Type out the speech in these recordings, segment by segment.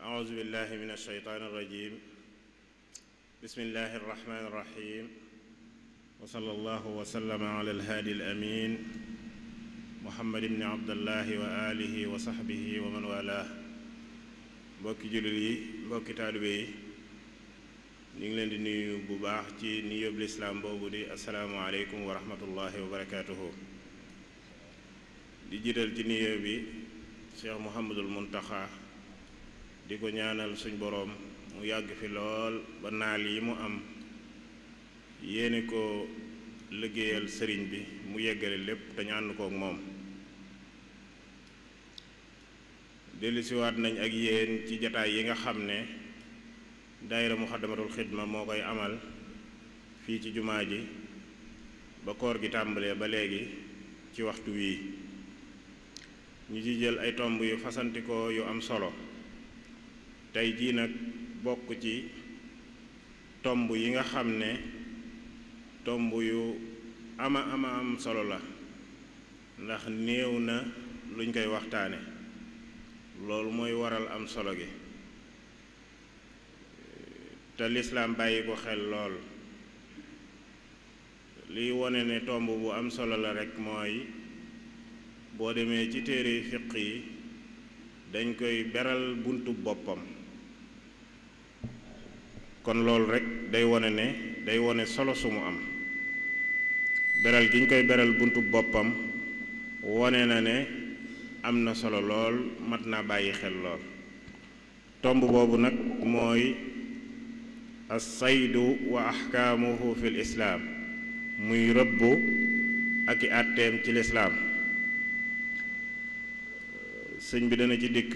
أعوذ بالله من الشيطان الرجيم بسم الله الرحمن الرحيم وصلى الله وسلم على الهادي الأمين محمد بن عبد الله وآله وصحبه ومن والاه mbokki jullit yi mbokki taalibe yi ñu ngi leen di nuyu bu baax ci nuyoob lislaam boobu di asalaamu aleykum wa rahmatullahi wa barakaatuhu di jiital ci nuyoo bi Cheikh Mouhamadul Muntaxa di ko ñaanal suñ boroom mu yàgg fi lool ba naal yi mu am yéene ko liggéeyal sëriñ bi mu yeggale lépp te ñu ànd kook moom dellusiwaat nañ ak yéen ci jataay yi nga xam ne daayira Muxaddamatul Xidma moo koy amal fii ci jumaa ji ba koor gi tàmbalee ba léegi ci waxtu wii ñu ci jël ay tomb yu fasantikoo yu am solo tey jii nag bokk ci tomb yi nga xam ne tomb yu ama am solo la ndax néew na luñ koy waxtaane loolu mooy waral am solo gi te lislaam bàyyi ko xel lool liy wone ne tomb bu am solo la rekk mooy boo demee ci téere fiq yi dañ koy beral buntu boppam kon loolu rekk day wone solo su mu am beral gi ñu koy beral buntu boppam wone na ne am na solo lool mat naa bàyyi xel lool tomb boobu nag mooy as-saydu wa ahkaamuhu fi l islaam muy rëbbu ak i àtteem ci lislaam sëñ bi dana ci dikk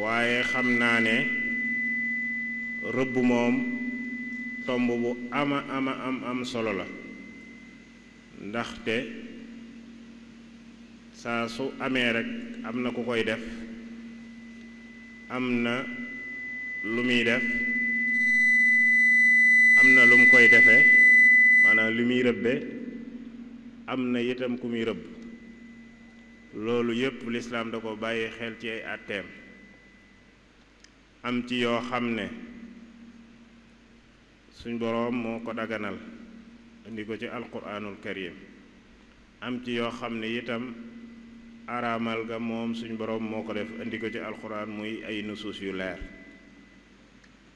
waaye xam naa ne rëbb moom tomb bu am solo la ndaxte saa su amee rekk am na ku koy def am na lu muy def am na lu mu koy defee maanaam lu muy rëbbe am na itam ku muy rëbb loolu yépp lislaam da ko bàyyi xel ci ay àtteem am ci yoo xam ne suñ boroom moo ko daganal indi ko ci alquraanul karim am ci yoo xam ne itam araamal ga moom suñ boroom moo ko def indi ko ci alxuraan muy ay nusuus yu leer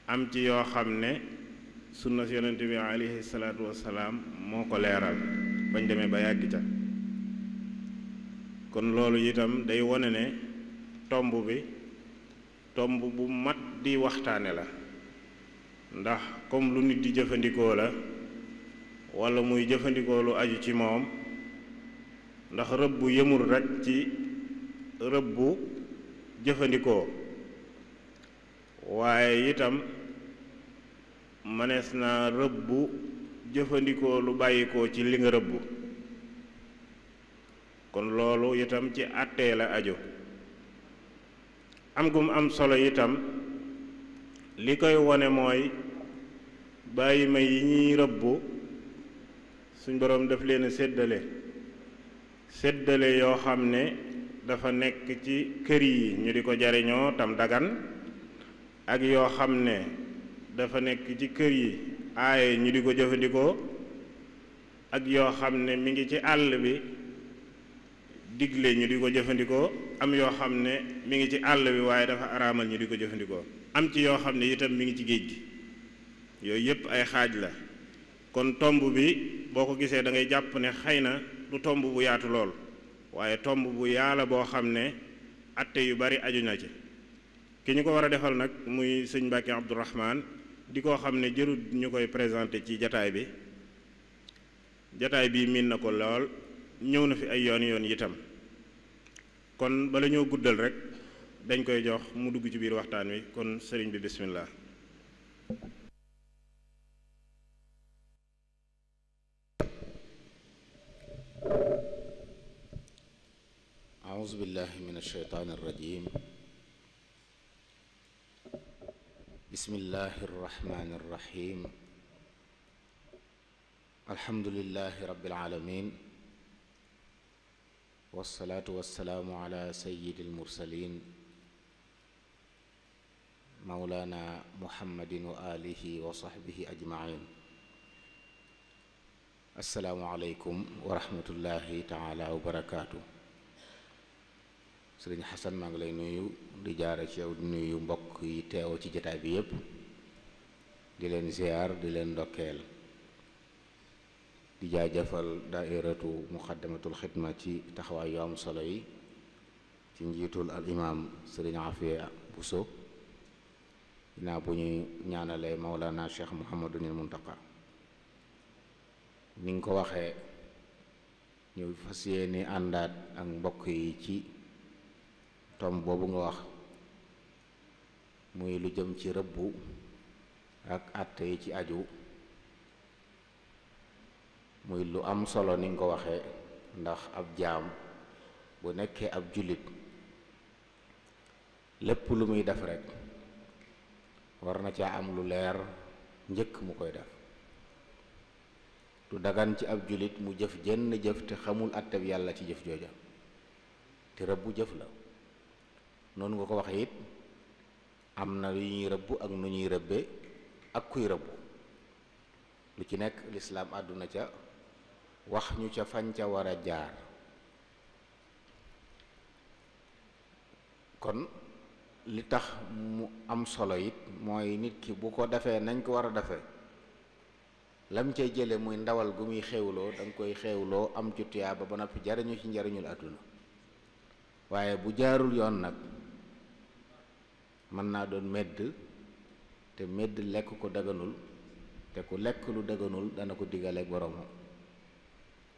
am ci yoo xam ne sunna si yonent bi alayhi salaatu wassalaam moo ko leeral bañ demee ba yàgg ca kon loolu itam day wone ne tomb bu mat di waxtaane la ndax comme lu nit di jëfandikoo la walla muy jëfandikoo lu aju ci moom ndax rëbbu yëmul rekk ci rëbbu jëfandikoo waaye itam mënees na rëbbu jëfandikoo lu bàyyikoo ci li nga rëbbu kon loolu itam ci àttee la aju am gum am solo itam li koy wone mooy bàyyi ma yi ñuy rëbbu suñ boroom daf leen séddale yoo xam ne dafa nekk ci kër yi ñu di ko jariñoo tam dagan ak yoo xam ne dafa nekk ci kër yi aaye ñu di ko jëfandikoo ak yoo xam ne mi ngi ci àll bi digle ñu di ko jëfandikoo am yoo xam ne mi ngi ci àll bi waaye dafa araamal ñu di ko jëfandikoo am ci yoo xam ne itam mi ngi ci géej gi yooyu yépp ay xaaj la kon tomb bi boo ko gisee da ngay jàpp ne xëy na du tomb bu yaatu lool waaye tomb bu yaala boo xam ne atte yu bari aju na ci ki ñu ko war a defal nag muy sëñ Mbàkke Abdourahman di koo xam ne jërul ñu koy présenté ci jataay bi miin na ko lool ñëw na fi ay yoon itam kon bala ñoo guddal rek dañ koy jox mu dugg ci biir waxtaan wi kon sëriñ bi bismillah أعوذ بالله من الشيطان الرجيم بسم الله الرحمن الرحيم الحمد لله رب العالمين والصلاة والسلام على سيد المرسلين mawlana muhammadin wa alihi wa sahbihi ajmain. assalaamu aleykum wa rahmatullahi taala wa barakaatu. sëriñ Xasan maa ngi lay nuyu di jaare ci yow di nuyu mbokk yi teew ci jataay bi yépp di leen ziyaar di leen ndokkeel di jaajëfal daairatu muqaddamatul xidma ci taxawaay yu am solo yi ci njiitul al imaam sëriñ Afiya Buso dinaa bu ñuy ñaanalee Mawlana Cheikh Muhammadunil Muntaqa. ni nga ko waxee ñu fas yéene àndaat ak mbokk yi ci tom boobu nga wax muy lu jëm ci rëbbu ak àtte yi ci aju, muy lu am solo ni nga ko waxee, ndax ab jaam bu nekkee ab jullit lépp lu muy def rekk war na caa am lu leer njëkk mu koy def. du dagan ci ab jullit mu jëf jenn jëf te xamul àtteb yàlla ci jëf jooja, te rëbbu jëf la. noonu nga ko waxe it am na yu ñuy rëbbu ak nu ñuy rëbbe ak kuy rëbbu, lu ci nekk lislaam àdduna ca wax ñu ca fañ ca war a jaar. kon li tax mu am solo it mooy nit ki bu ko defee nañ ko war a defee, lam cay jële muy ndawal gu muy xewloo da nga koy xewloo am ci tuyaaba ba noppi jariñu ci njariñul àdduna. waaye bu jaarul yoon nag mën naa doon medd, te medd lekk ko daganul, te ku lekk lu daganul dana ko digaleeg boromam.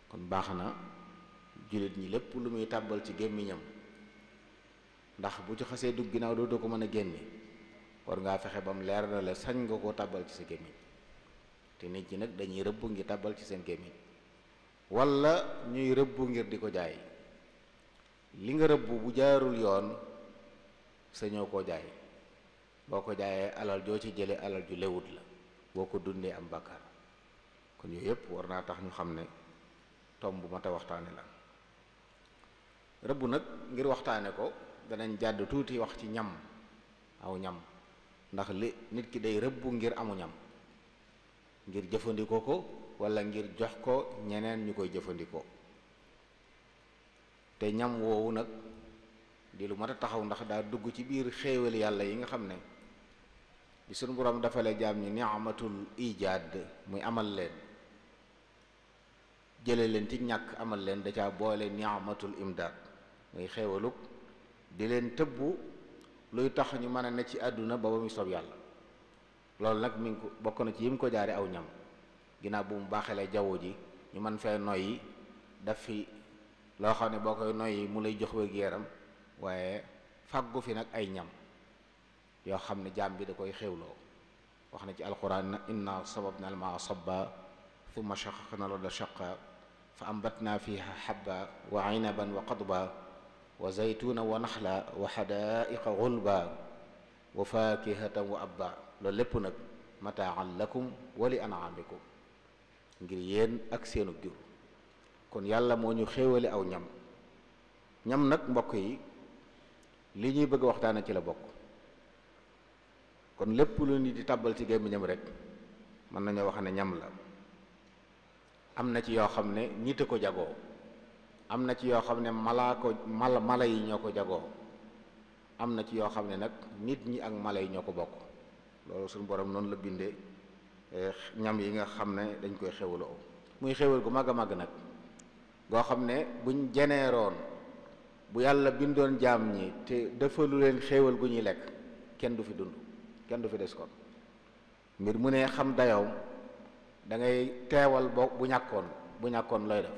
kon baax na jullit ñi lépp lu muy tàbbal ci gémmiñam, ndax bu ci xasee dugg ginnaaw doo ko mën a génne, war ngaa fexe ba mu leer na la sañ nga koo tàbbal ci sa gémmiñ. te nit ñi nag dañuy rëbb ngir tàbbal ci seen gémmiñ, walla ñuy rëbb ngir di ko jaay. li nga rëbb bu jaarul yoon sañoo koo jaay. boo ko jaayee alal joo ci jële alal ju lewut la, boo ko dundee am bàkkaar. kon yooyu yëpp war naa tax ñu xam ne tomb bu mat a waxtaane la. rëbb nag ngir waxtaane ko danañ jàdd tuuti wax ci ñam, aw ñam, ndax li nit ki day rëbb ngir amu ñam, ngir jëfandikoo ko walla ngir jox ko ñeneen ñu koy jëfandikoo. te ñam woowu nag di lu mat a taxaw, ndax daa dugg ci biir xéewal yàlla yi nga xam ne bi sunu borom dafa la jaam ñi ni'matul ijaad, muy amal leen, jële leen ci ñàkk amal leen, da caa boole ni'matul imdaad, muy xéewaluk di leen tëbbu luy tax ñu mën a ne ci àdduna ba muy soob yàlla. loolu nag mi ngi ko bokk na ci yi mu ko jaare aw ñam, ginnaaw bu mu baaxelee jaww ji ñu mën fee noyyi, daf fi loo xam ne boo koy noyyi mu lay jox wér-gu-yaram, waaye fàggu fi nag ay ñam yoo xam ne jaam bi da koy xewloo. wax na ci alquran, inna sababna almaa sabba thumma shaqaqna al-arda shaqqa fa ambatna fiha habba wa inaban wa qadba wa zaytuna wa naxla wa hadaiqa gulba wa fakihatan wa abba. loolu lépp nag mataan lakum wa li an'amikum, ngir yéen ak seenu jur. kon yàlla moo ñu xéewale aw ñam. ñam nag mbokk yi li ñuy bëgg waxtaane ci la bokk. kon lépp lu nit di tàbbal ci gémmiñam rek mën nañoo wax ne ñam la. am na ci yoo xam ne nit a ko jagoo, am na ci yoo xam ne mala yi ñoo ko jagoo, am na ci yoo xam ne nag nit ñi ak mala yi ñoo ko bokk. loolu suñu borom noonu la bindee ñam yi nga xam ne dañ koy xewloo. muy xewal gu mag a mag nag goo xam ne buñ jeneeroon, bu yàlla bindoon jaam ñi te defalu leen xéewal gu ñuy lekk, kenn du fi dund, kenn du fi des. kon mbir mu ne xam dayoom da ngay teewal bu ñàkkoon looy def.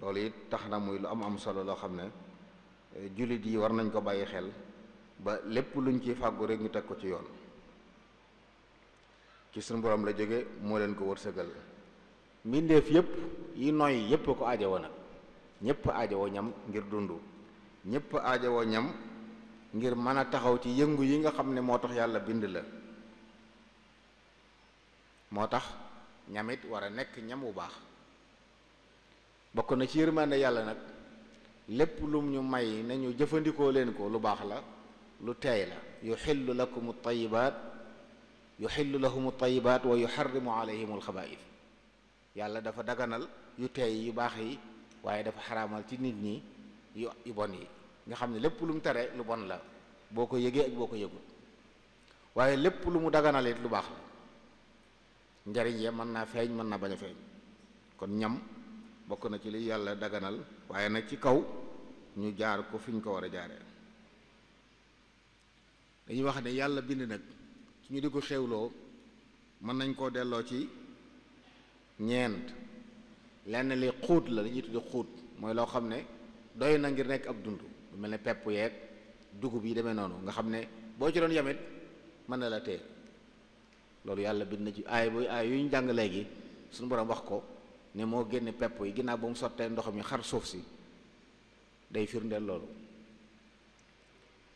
loolu it tax na muy lu am solo loo xam ne jullit yi war nañ ko bàyyi xel ba lépp luñ ciy fàggu rek ñu teg ko ci yoon. ci suñu borom la jóge, moo leen ko wërsëgal. mbindeef yépp yi noy yépp ko aajowoo nag, ñépp aajowoo ñam ngir dund, ñépp aajowoo ñam ngir mën a taxaw ci yëngu yi nga xam ne moo tax yàlla bind la. moo tax ñamit war a nekk ñam wu baax. bokk na ci yërmande yàlla nag lépp lum ñu may nañu jëfandikoo leen ko lu baax la, lu teey la yuxillu lakum at-tayyibaat yuxillu lahum at-tayyibaat wa yuxarrimu alayhim al-xabaa'ith yàlla dafa daganal yu teey yu baax yi waaye dafa xaraamal ci nit ñi yu bon yi nga xam ne lépp lu mu tere lu bon la boo ko yëgee ak boo ko yëgul waaye lépp lu mu daganal it lu baax la njariñ ya mën naa feeñ mën naa bañ a feeñ kon ñam bokk na ci li yàlla daganal waaye nag ci kaw ñu jaar ko fi ñu ko war a jaaree dañuy wax ne yàlla bind nag su ñu di ko xewloo mën nañ koo delloo ci ñeent lenn li xuut la dañuy tuddi xuut mooy loo xam ne doy na ngir nekk ab dund lu mel ne pepp yeeg dugub yi demee noonu nga xam ne boo ci doon yamit mën na la téye loolu yàlla bind na ci aay yu ñu jàng léegi suñu borom wax ko ne moo génne pepp yi ginnaaw ba mu sottee ndox mi xar suuf si day firndeel loolu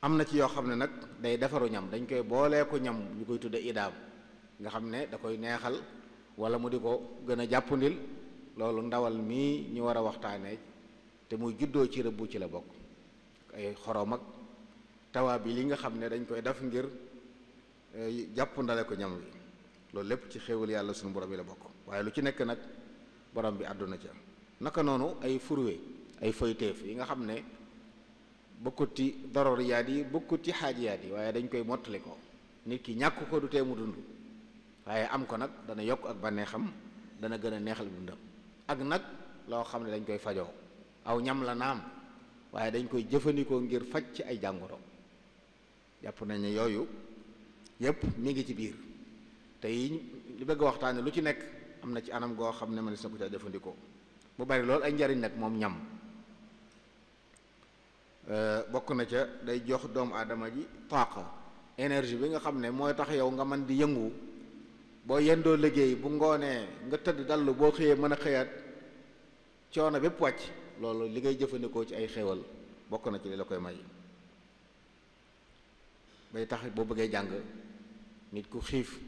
am na ci yoo xam ne nag day defaru ñam dañ koy boolee ko ñam ñu koy tudde idaam nga xam ne da koy neexal wala mu di ko gën a jàppandil loolu ndawal mii ñu war a waxtaanee te muy juddoo ci rëbbu ci la bokk ay xorom ak tawa bi li nga xam ne dañ koy def ngir jàpp ndale ko ñam wi loolu lépp ci xéewal yàlla suñu borom yi la bokk waaye lu ci nekk nag borom bi àdduna ca naka noonu ay furwe ay foyteef yi nga xam ne bokkut ci daruriyaat yi bokkut ci xaajiyaat yi waaye dañ koy mottali ko nit ki ñàkk ko du tee mu dund waaye am ko nag dana yokk ak bànneexam dana gën a neexal dundam ak nag loo xam ne dañ koy fajoo aw ñam la naam waaye dañ koy jëfandikoo ngir faj ci ay jàngoro jàpp nañ ne yooyu yépp mi ngi ci biir te yi li bëgg a waxtaane lu ci nekk am na ci anam goo xam ne man na ko ca jëfandikoo mu bari loolu ay njariñ nag moom ñam bokk na ca day jox doomu aadama ji taaqa énergie bi nga xam ne mooy tax yow nga mën di yëngu boo yendoo liggéey bu ngoonee nga tëdd dallu boo xëyee mën a xëyaat coono bépp wàcc loolu li ngay jëfandikoo ci ay xéewal bokk na ci li la koy may bay tax boo bëggee jàng nit ku xiif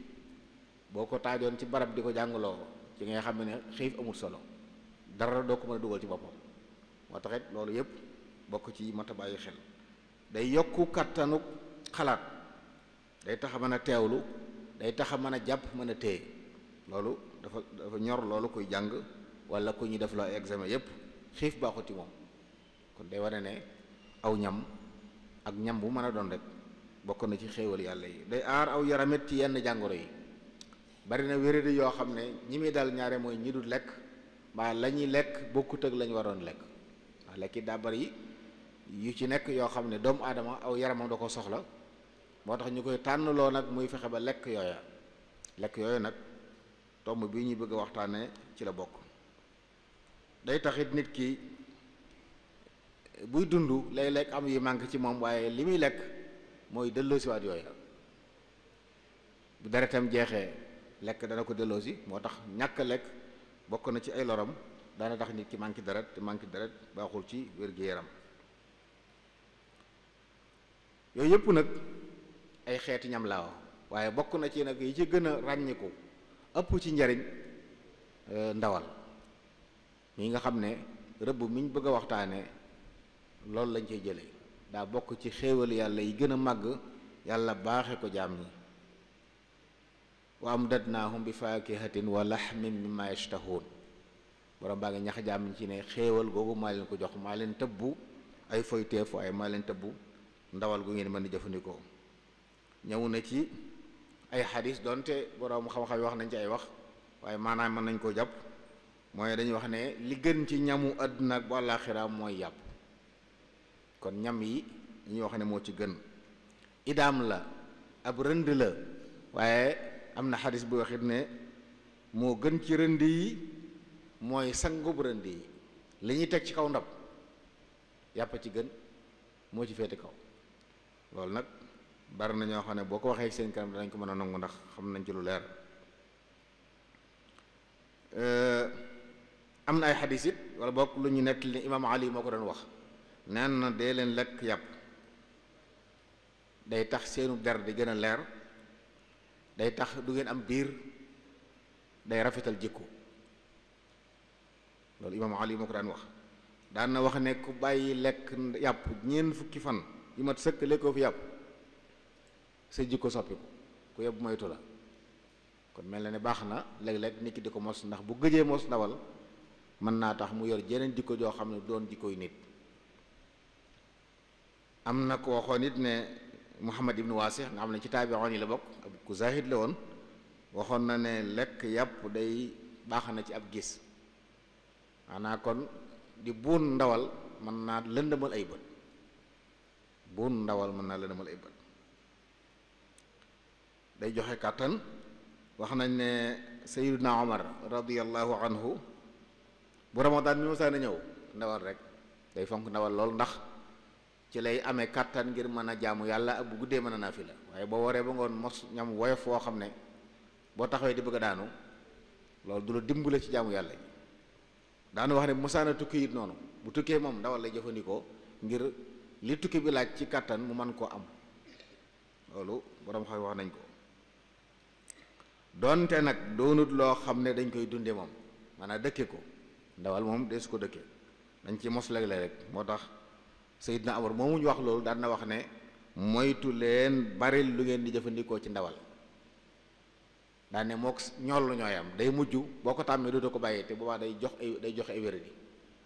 boo ko taajoon ci barab di ko jàngaloo ci ngay xam ne xiif amul solo dara doo ko mën a dugal ci boppam moo taxit loolu yépp bokk ci mat a bàyyi xel day yokku kattanu xalaat day tax a mën a teewlu day tax a mën a jàpp mën a téye loolu dafa ñor loolu kuy jàng wala ku ñuy def loo examen yépp xiif baaxut ci moom kon day wane ne aw ñam ak ñam bu mën a doon rek bokk na ci xéewal yàlla yi day aar aw yaramit ci yenn jàngoro yi bari na wéradi yoo xam ne ñi muy dal ñaare mooy ñi dul lekk mbaa la ñuy lekk bokkut ak la ñu waroon lekk ndax lekk it daa bari yu ci nekk yoo xam ne doomu aadama aw yaramam da ko soxla moo tax ñu koy tànnloo nag muy fexe ba lekk yooyu nag tomb bii ñuy bëgg a waxtaane ci la bokk day taxit nit ki buy dund lay lekk am yu manque ci moom waaye li muy lekk mooy delloosiwaat yooya bu deretam jeexee lekk dana ko delloosi moo tax ñàkk lekk bokk na ci ay loram dana tax nit ki manque deret te manque deret baaxul ci wér-gi-yaram yooyu yëpp nag ay xeeti ñam laa waaye bokk na ci nag yi ci gën a ràññiku ëpp ci njariñ ndawal mi nga xam ne rëbb miñ bëgg a waxtaane loolu lañ cey jëlee daa bokk ci xéewal yàlla yi gën a màgg yàlla baaxe ko jaam ñi wa amdadnaahum bi faakihatin wa laxmin mimma yashtahuun borom baa ngi ñax jaam ñi ci ne xéewal googu maa leen ko jox maa leen tëbbu ay foyteef waaye maa leen tëbbu ndawal gu ngeen mën di jëfandikoo ñëw na ci ay xadis donte borom xam-xam yi wax nañ ci ay wax waaye maanaam mën nañ koo jàpp mooy dañuy wax ne li gën ci ñamu àdduna ak bu àllaaxira mooy yàpp kon ñam yi ñuy wax ne moo ci gën idaam la ab rënd la waaye am na xadis bu waxit ne moo gën ci rënd yi mooy sangub rënd yi li ñuy teg ci kaw ndab yàpp ci gën moo ci féete kaw loolu nag bari na ñoo xam ne boo ko waxee seen kanam danañ ko mën a nangu ndax xam nañ ci lu leer am na ay xadis it wala bokk lu ñu nekk li imaam Ali moo ko doon wax neen na dee leen lekk yàpp day tax seenu der di gën a leer day tax du ngeen am biir day rafetal jikko loolu imaam Ali moo ko daan wax daan na wax ne ku bàyyi lekk yàpp ñeent fukki fan yu mat sëkk lekkoo fi yàpp sa jikko soppiku ku yeb moytu la. kon mel na ne baax na léeg-léeg nit ki di ko mos, ndax bu gëjee mos ndawal mën naa tax mu yor jeneen jikko joo xam ne doon jikkoy nit. am na ko waxoon it ne Muhammad ibnu Waasi nga xam ne ci taabi'oon yi la bokk, ab ku zahid la woon, waxoon na ne lekk yàpp day baax na ci ab gis. maanaam kon di buun ndawal mën naa lëndëmal ay bët, buun ndawal mën naa lëndëmal ay bët. day joxe kàttan. wax nañ ne Sayyiduna Omar radiyallahu anhu bu Ramadan mi musaana ñëw ndawal rek day fonk ndawal lool, ndax ci lay amee kàttan ngir mën a jaamu yàlla ak bu guddee mën a naafila. waaye boo waree ba ngoon mos ñam woyof foo xam ne boo taxawee di bëgg a daanu, loolu du la dimbale ci jaamu yàlla yi. daanu wax ne musaana tukki it noonu, bu tukkee moom ndawal lay jëfandikoo ngir li tukki bi laaj ci kàttan mu mën koo am. loolu borom xam wax nañ ko. donte nag doonut loo xam ne dañ koy dunde moom, maanaam dëkke ko. ndawal moom deesu ko dëkke, dañ ci mos léeg-léeg rek. moo tax Seydina Amar moomu ñu wax loolu daan na wax ne moytu leen bari lu ngeen di jëfandikoo ci ndawal. daan ne mook ñool ñooyam, day mujj boo ko tàmmee dootoo ko bàyyee te boobaa day joxe ay wéradi.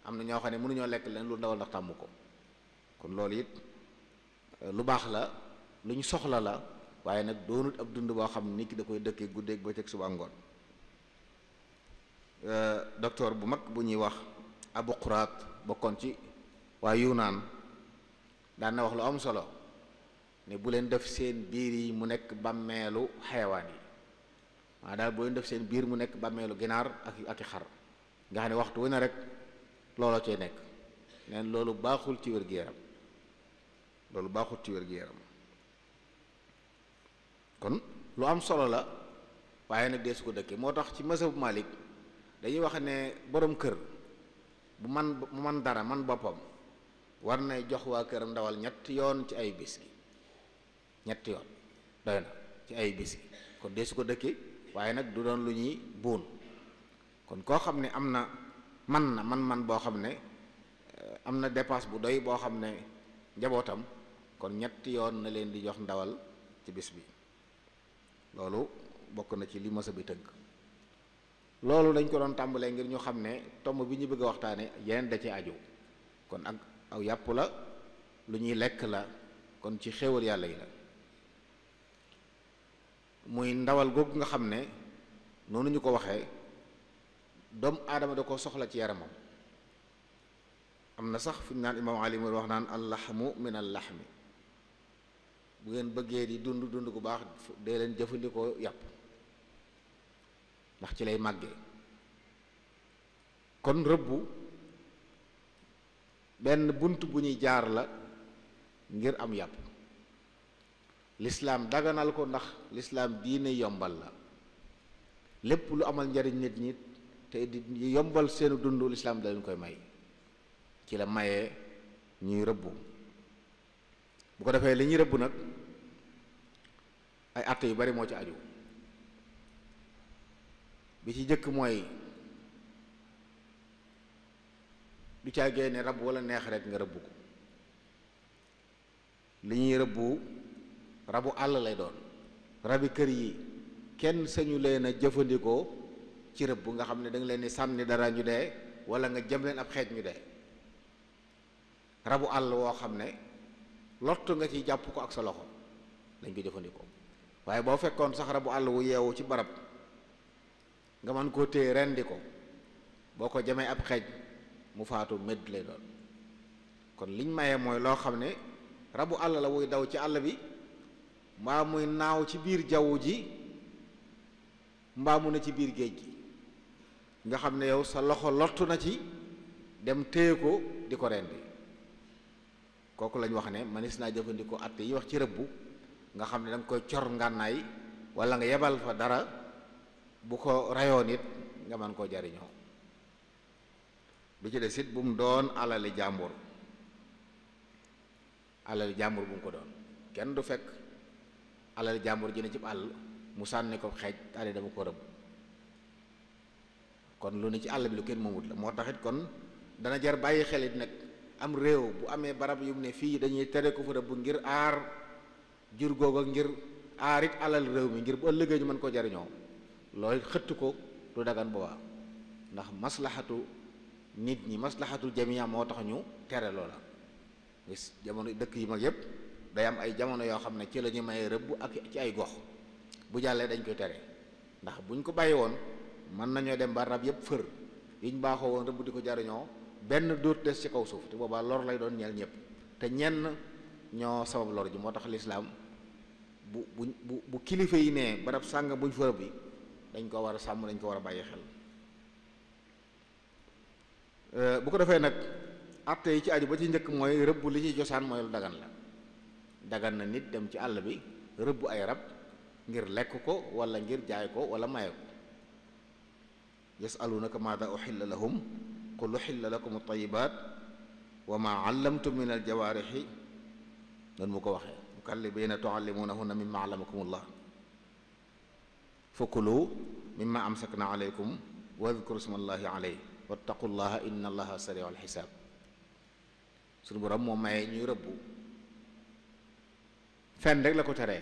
am na ñoo xam ne mënuñoo lekk leen lu ndawal ndax tàmm ko. kon loolu it lu baax la, lu ñu soxla la, waaye nag doonut ab dund boo xam nit ki da koy dëkkee guddeeg bëccëg suba ngoon. docteur bu mag bu ñuy wax Abu Quraat bokkoon ci waa Yunaan daan na wax lu am solo ne bu leen def seen biir yi mu nekk bàmmeelu xayawaan yi. waaw daal bu leen def seen biir mu nekk bàmmeelu ginaar ak i xar nga xam ne waxtu wu ne rek looloo cay nekk. neen loolu baaxul ci wér-gu-yaram, loolu baaxul ci wér-gu-yaram. kon lu am solo la, waaye nag dee su ko dëkkee. moo tax ci mazhabu Malik dañuy wax ne borom kër bu man dara man boppam war nay jox waa këram ndawal ñetti yoon ci ay bis gi. ñetti yoon doy na ci ay bis gi. kon dee su ko dëkkee, waaye nag du doon lu ñuy buun. kon koo xam ne am na man boo xam ne am na dépense bu doy boo xam ne njabootam, kon ñetti yoon na leen di jox ndawal ci bis bi. loolu bokk na ci li masa bi tënk. loolu dañ ko doon tàmbalee ngir ñu xam ne tomb bi ñu bëgg a waxtaane yeneen da ci aju. kon ak aw yàpp la, lu ñuy lekk la, kon ci xéewal yàlla yi la. muy ndawal googu nga xam ne noonu ñu ko waxee doomu aadama da ko soxla ci yaramam. am na sax fu ñu naan imaam Ali muy wax naan allaxmu min allaxmi. bu ngeen bëggee di dund gu baax dee leen jëfandikoo yàpp, ndax ci lay màggee. kon rëbbu benn bunt bu ñuy jaar la ngir am yàpp. lislaam daganal ko ndax lislaam diine yombal la. lépp lu amal njariñ nit ñi te di yombal seenu dund lislaam da leen koy may. ci la mayee ñuy rëbbu. bu ko defee li ñuy rëbb nag ay àtte yu bari moo ci aju. bi ci jëkk mooy du caagee ne rab wala neex rek nga rëbb ko. li ñuy rëbbu rabu àll lay doon. rabi kër yi kenn sañu leen a jëfandikoo ci rëbb nga xam ne da nga leen di sànni dara ñu dee wala nga jëm leen ab xeej ñu dee. rabu àll woo xam ne lottu nga ci jàpp ko ak sa loxo lañ ko jëfandikoo. waaye boo fekkoon sax rabu àll wu yeewu ci barab nga mën koo téye rendi ko, boo ko jamee ab xeej mu faatu medd lay doon. kon liñ maye mooy loo xam ne rabu àll la wuy daw ci àll bi, mbaa muy naaw ci biir jaww ji, mbaa mu ne ci biir géej gi, nga xam ne yow sa loxo lottu na ci dem téye ko di ko rendi. kooku lañ wax ne manis naa jëfandikoo àtte yi wax ci rëbbu, nga xam ne da nga koy cor ngànnaay wala nga yebal fa dara bu ko rayoon it nga mën koo jariñoo. bi ci des it bu mu doon alali jàmbur. alali jàmbur bu mu ko doon. kenn du fekk alali jàmbur ji ne ci àll mu sànni ko xeej daal dama ko rëbb. kon lu ne ci àll bi lu kenn moomut la. moo taxit kon dana jar bàyyi xel it nag am réew bu amee barab yu mu ne fii dañuy tere ko fa rëbb ngir aar jur googu ngir aarit alal réew mi ngir bu ëllëgee ñu mën koo jariñoo loolu xëtt ko du dagan boobaa ndax maslaxatu nit ñi maslaxatul jamia moo tax ñu tere loola. gis jamono dëkk yi mag yépp day am ay jamono yoo xam ne ci la ñu mayee rëbb ak ci ay gox bu jàllee dañ koy tere ndax buñ ko bàyyi woon mën nañoo dem ba rab yépp fër yiñ baaxoo woon rëbb di ko jariñoo benn dóot des ci kaw suuf te boobaa lor lay doon ñeel ñëpp te ñenn ñoo sabab lor ji moo tax lislaam bu kilifa yi nee barab sàng buñ fa rëbb dañ ko war a sàmm dañ ko war a bàyyi xel. bu ko defee nag atte yi ci aju ba ci njëkk mooy rëbb li ci cosaan mooy lu dagan la dagan na nit dem ci àll bi rëbb ay rab ngir lekk ko wala ngir jaay ko wala maye ko. yasalunaka maada uxilla lahum qul uxilla lakum altayibat wa ma allamtum min aljawaarixi noonu mu ko waxee mukallibiina tuallimunahunna mimma allamakum allah fakulu mimma amsakna alaykum wadkuru sma allahi alayh wattaqullaha inna allaha sariu alxisaab. suñu borom moo maye ñuy rëbbu fenn rek la ko teree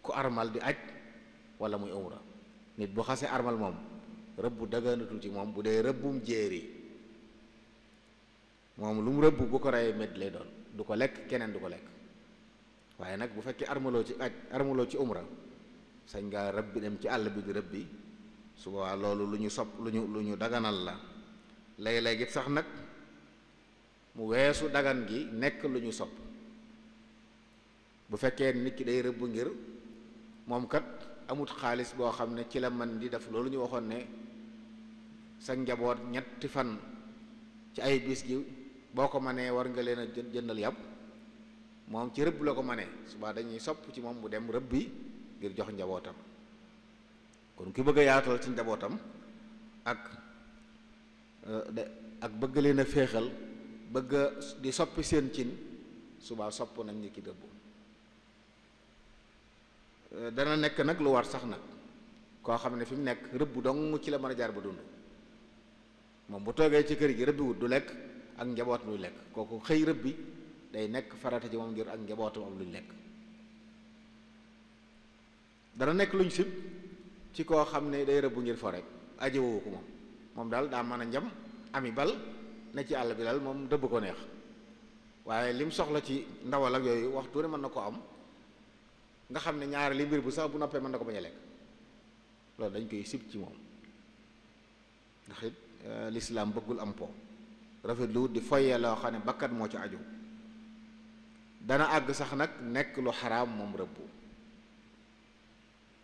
ku armal di aj wala muy umra nit bu xasee armal moom rëbbu daganatul ci moom bu dee rëbbum jéeri moom lu mu rëbb bu ko reyee medd lay doon du ko lekk keneen du ko lekk waaye nag bu fekkee armaloo ci aj armaloo ci umra sañ nga rëbbi dem ci àll bi di rëbbi su boobaa loolu lu ñu sopp lu ñu daganal la léeg-léeg it sax nag mu weesu dagan gi nekk lu ñu sopp bu fekkee nit ki day rëbb ngir moom kat amut xaalis boo xam ne ci la man di def loolu ñu waxoon ne sa njaboot ñetti fan ci ay bis gi boo ko manee war nga leen a jëndal yàpp moom ci rëbb la ko manee subaa dañuy sopp ci moom mu dem rëbbi ngir jox njabootam kon ki bëgg a yaatal ci njabootam ak bëgg leen a féexal bëgg di soppi seen cin subaa sopp nañ ni ki rëbb dana nekk nag lu war sax nag koo xam ne fi mu nekk rëbb dong ci la mën a jaar ba dund moom bu toogee ci kër gi rëbbi wut du lekk ak njaboot luy lekk kooku xëy rëbbi day nekk farata ci moom ngir ak njabootam am luñ lekk. dana nekk luñ sib ci koo xam ne day rëbb ngir fo rek ajowowu ko moom daal daa mën a njam ami bal ne ci àll bi daal moom dëbb ko neex waaye lim soxla ci ndawal ak yooyu waxtu ne mën na ko am nga xam ne ñaari li mbir bu sax bu noppee mën na ko bañ a lekk loolu dañ koy sib ci moom ndax it lislaam bëggul am po rafetlu di foyee loo xam ne bakkat moo ci aju dana àgg sax nag nekk lu xaraam moom rëbbu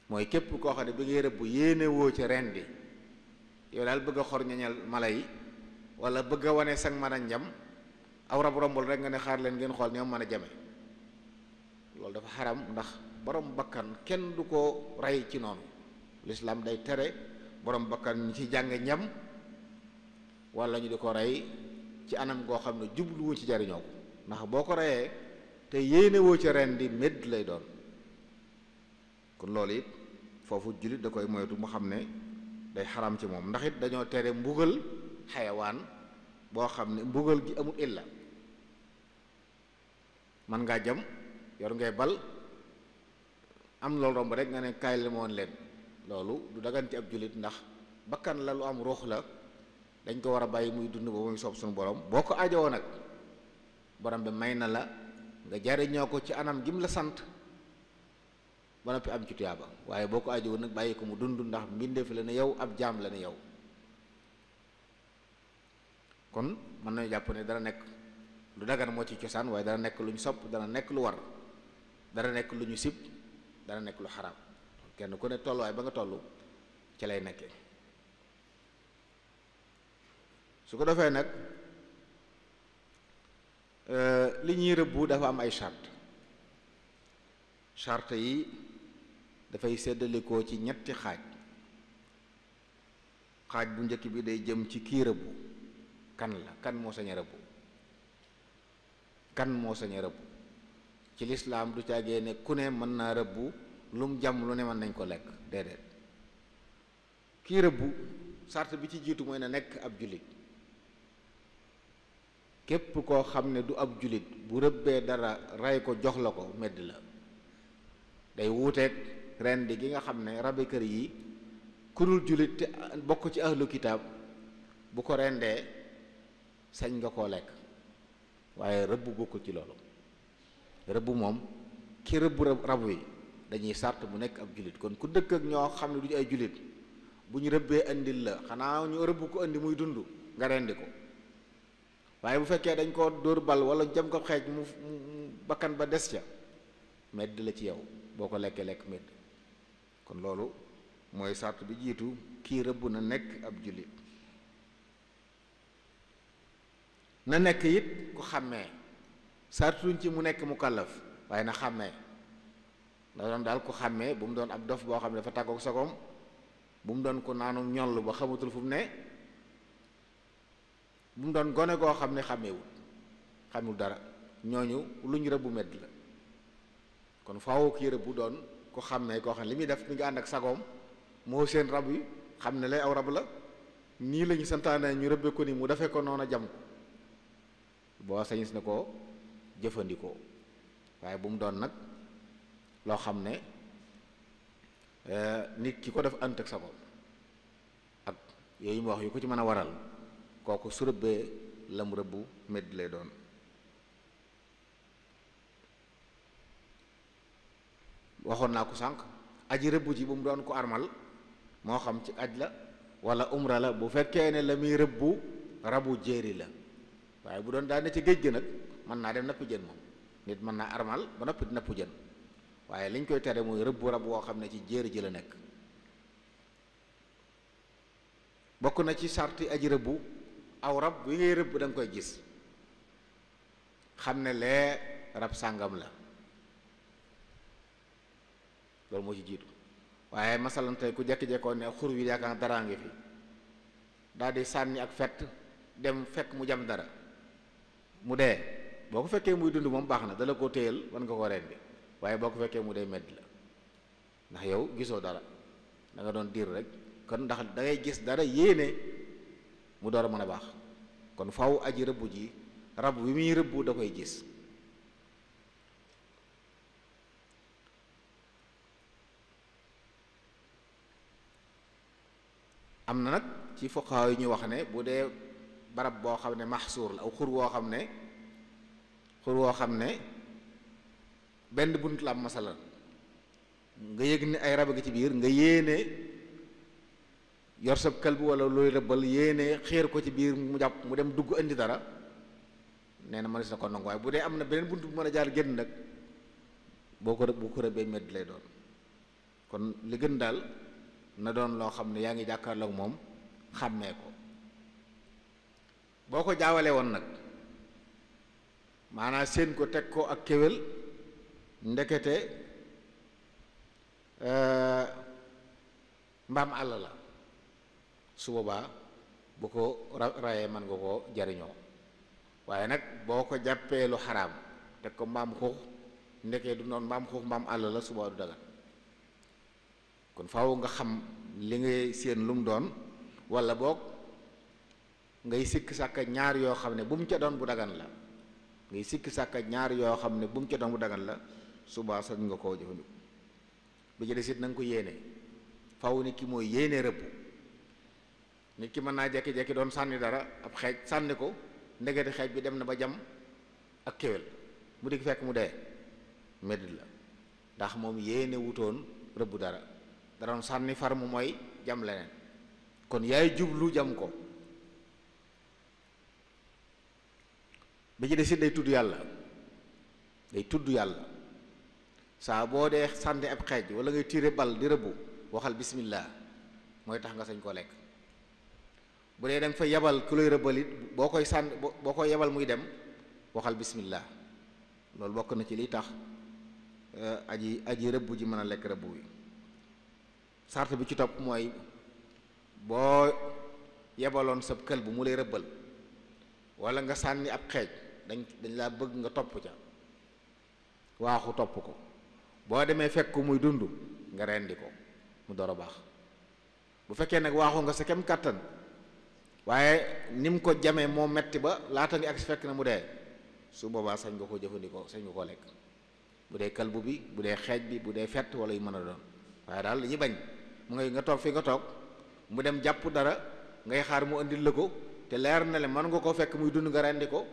mooy képp koo xam ne bi ngay rëbb yéene woo ci rendi yow daal bëgg a xor ñañal mala yi wala bëgg a wane sag mën a njam aw rab rombul rek nga ne xaar leen ngeen xool ñoom mën a jame loolu dafa xaram ndax borom bakkan kenn du ko rey ci noonu lislaam day tere borom bakkan ñu ci jàng ñam wala ñu di ko rey ci anam goo xam ne jubluwu ci jariñoo ko ndax boo ko reyee te yéene woo ci rendi médd lay doon kon loolu it foofu jullit da koy moytu mu xam ne day xaram ci moom ndax it dañoo tere mbugal xayawaan boo xam ne mbugal gi amul illa man ngaa jam yor ngay bal am loolu romb rek nga ne kaay la moon leen loolu du dagan ci ab jullit ndax bakkan la lu am ruux la dañ ko war a bàyyi muy dund ba muy soob suñu borom boo ko ajowoo nag borom bi may na la nga jariñoo ko ci anam gim la sant ba noppi am ci tuyaaba waaye boo ko ajowoo nag bàyyi ko mu dund ndax mbindeef la ne yow ab jaam la ne yow kon mën nañu jàpp ne dana nekk lu dagan moo ci cosaan waaye dana nekk lu ñu sopp dana nekk lu war dana nekk lu ñu sib dana nekk lu xaraam kenn ku ne tolluwaay ba nga toll ci lay nekkee su ko defee nag li ñuy rëbbu dafa am ay charte yi dafay séddalikoo ci ñetti xaaj bu njëkk bi day jëm ci kii rëbbu kan la kan moo sañ a rëbbu kan moo sañ a rëbbu ci lislaam du caagee ne ku ne mën naa rëbbu lu mu jàmm lu ne mën nañ ko lekk déedéet kii rëbbu sart bi ci jiitu mooy na nekk ab jullit képp koo xam ne du ab jullit bu rëbbee dara rey ko jox la ko medd la day wuuteeg rendi gi nga xam ne rabi kër yi ku dul jullit te bokk ci ahlu kitaab bu ko rendee sañ nga koo lekk waaye rëbb bokkul ci loolu. rëbb moom ki rëbb rab wi dañuy sart mu nekk ab jullit kon ku dëkk ak ñoo xam ne du ñu ay jullit bu ñu rëbbee andil la xanaa ñu rëbb ko andi muy dund nga rendi ko waaye bu fekkee dañ koo dóor bal wala jëm ko xeej mu bakkan ba des ca medd la ci yow boo ko lekkee lekk medd kon loolu mooy sart bi jiitu kii rëbb na nekk ab jullit na nekk it ku xàmmee sartuñ ci mu nekk mukallaf waaye na xàmmee na doon daal ku xàmmee bu mu doon ab dof boo xam ne dafa tàggook sagoom bu mu doon ko naanu ñoll ba xamatul fu mu ne bu mu doon gone goo xam ne xamul dara ñooñu lu ñu rëbbu medd la kon faaw kii rëbbu doon ku xàmmee koo xam ne li muy def mi ngi ànd ak sagoom moo seen rab yi xam ne lay aw rab la nii la ñu santaane ñu rëbbe ko ni mu defee ko noonu jam ko boo sañis na ko jëfandikoo waaye bu mu doon nag loo xam ne nit ki ko def ànd ak sagoom ak yooyu mu wax yu ko ci mën a waral kooku su rëbbee la mu rëbbu medd lay doon waxoon naa ko sànq aji rëbbu ji bu mu doon ko armal moo xam ci aj la wala umra la bu fekkee ne la muy rëbbu rabu jéeri la waaye bu doon daa ne ci géej gi nag mën naa dem napp jën moom nit mën naa armal ba noppi napp jën waaye liñ koy tere mooy rëbbu rab woo xam ne ci jéeri ji la nekk bokk na ci sarti aji rëbbu aw rab wi ngay rëbb da nga koy gis xam ne lee rab sàngam la loolu moo ci jiitu waaye masalan tey ku jekki-jekkoon ne xur wi yaakaar daraa ngi fi daal di sànni ak fett dem fekk mu jam dara mu dee boo ko fekkee muy dund moom baax na dala ko téyal mën nga ko rendi waaye boo ko fekkee mu dee medd la ndax yow gisoo dara da nga doon diir rek kon ndax da ngay gis dara yéene mu door a mën a baax kon faw aji rëbbu ji rab wi muy rëbbu da koy gis am na nag ci fuqahaa yi ñu wax ne bu dee barab boo xam ne maxsuur la aw xur woo xam ne benn bunt la am masalan nga yëg ni ay rab a ngi ci biir nga yéene yor sab kalbu wala looy rëbbal yéene xéer ko ci biir mu jàpp mu dem dugg indi dara nee na mënees na ko nangu waaye bu dee am na beneen bunt bu mën a jaar génn nag boo ko rëbbee medd lay doon kon li gën daal na doon loo xam ne yaa ngi jàkkaarloog moom xàmmee ko boo ko jaawalee woon nag maanaam seen ko teg ko ak kéwél ndekete mbaam àll la su boobaa bu ko rayee mën nga ko jariñoo waaye nag boo ko jàppee lu xaraam teg ko mbaam xuux ndekee du noonu mbaam xuux mbaam àll la suba du dagan kon faaw nga xam li ngay seen lu mu doon wala boog ngay sikk sàkka ñaar yoo xam ne bu mu ca doon bu dagan la ngay sikk sàkka ñaar yoo xam ne bu mu ca doon bu dagan la suba sañ nga koo jëfandiku bi ci des it na nga ko yéene faaw nit ki mooy yéene rëbb nit ki mën naa jekki-jekki doon sànni dara ab xeej sànni ko ndegeti xeej bi dem na ba jam ak kéwél mu di fekk mu dee medd la ndax moom yéene wutoon rëbb dara da doon sànni far mu mooy jam leneen kon yaay jublu jam ko bi ci des it day tudd yàlla saa boo dee sànni ab xeej wala ngay tiire bal di rëbbu waxal bismillah mooy tax nga sañ koo lekk bu dee da nga fa yabal ku lay rëbbal it boo koy sànni boo koy yabal muy dem waxal bismillah loolu bokk na ci liy tax aji rëbb ji mën a lekk rëbb wi sart bi ci topp mooy boo yebaloon sab kël bu mu lay rëbbal wala nga sànni ab xeej dañ laa bëgg nga topp ca waaxu topp ko boo demee fekk ko muy dund nga rendi ko mu door a baax bu fekkee nag waaxu nga sa kem kàttan waaye ni mu ko jamee moo metti ba laata ngi ak si fekk na mu dee su boobaa sañ nga ko jëfandikoo sañ nga koo lekk bu dee kalbu bi bu dee xeej bi bu dee fett wala yu mën a doon waaye daal li ñuy bañ mu ngay nga toog fi nga toog mu dem jàpp dara ngay xaar mu andil la ko te leer na le mën nga koo fekk muy dund nga rendi ko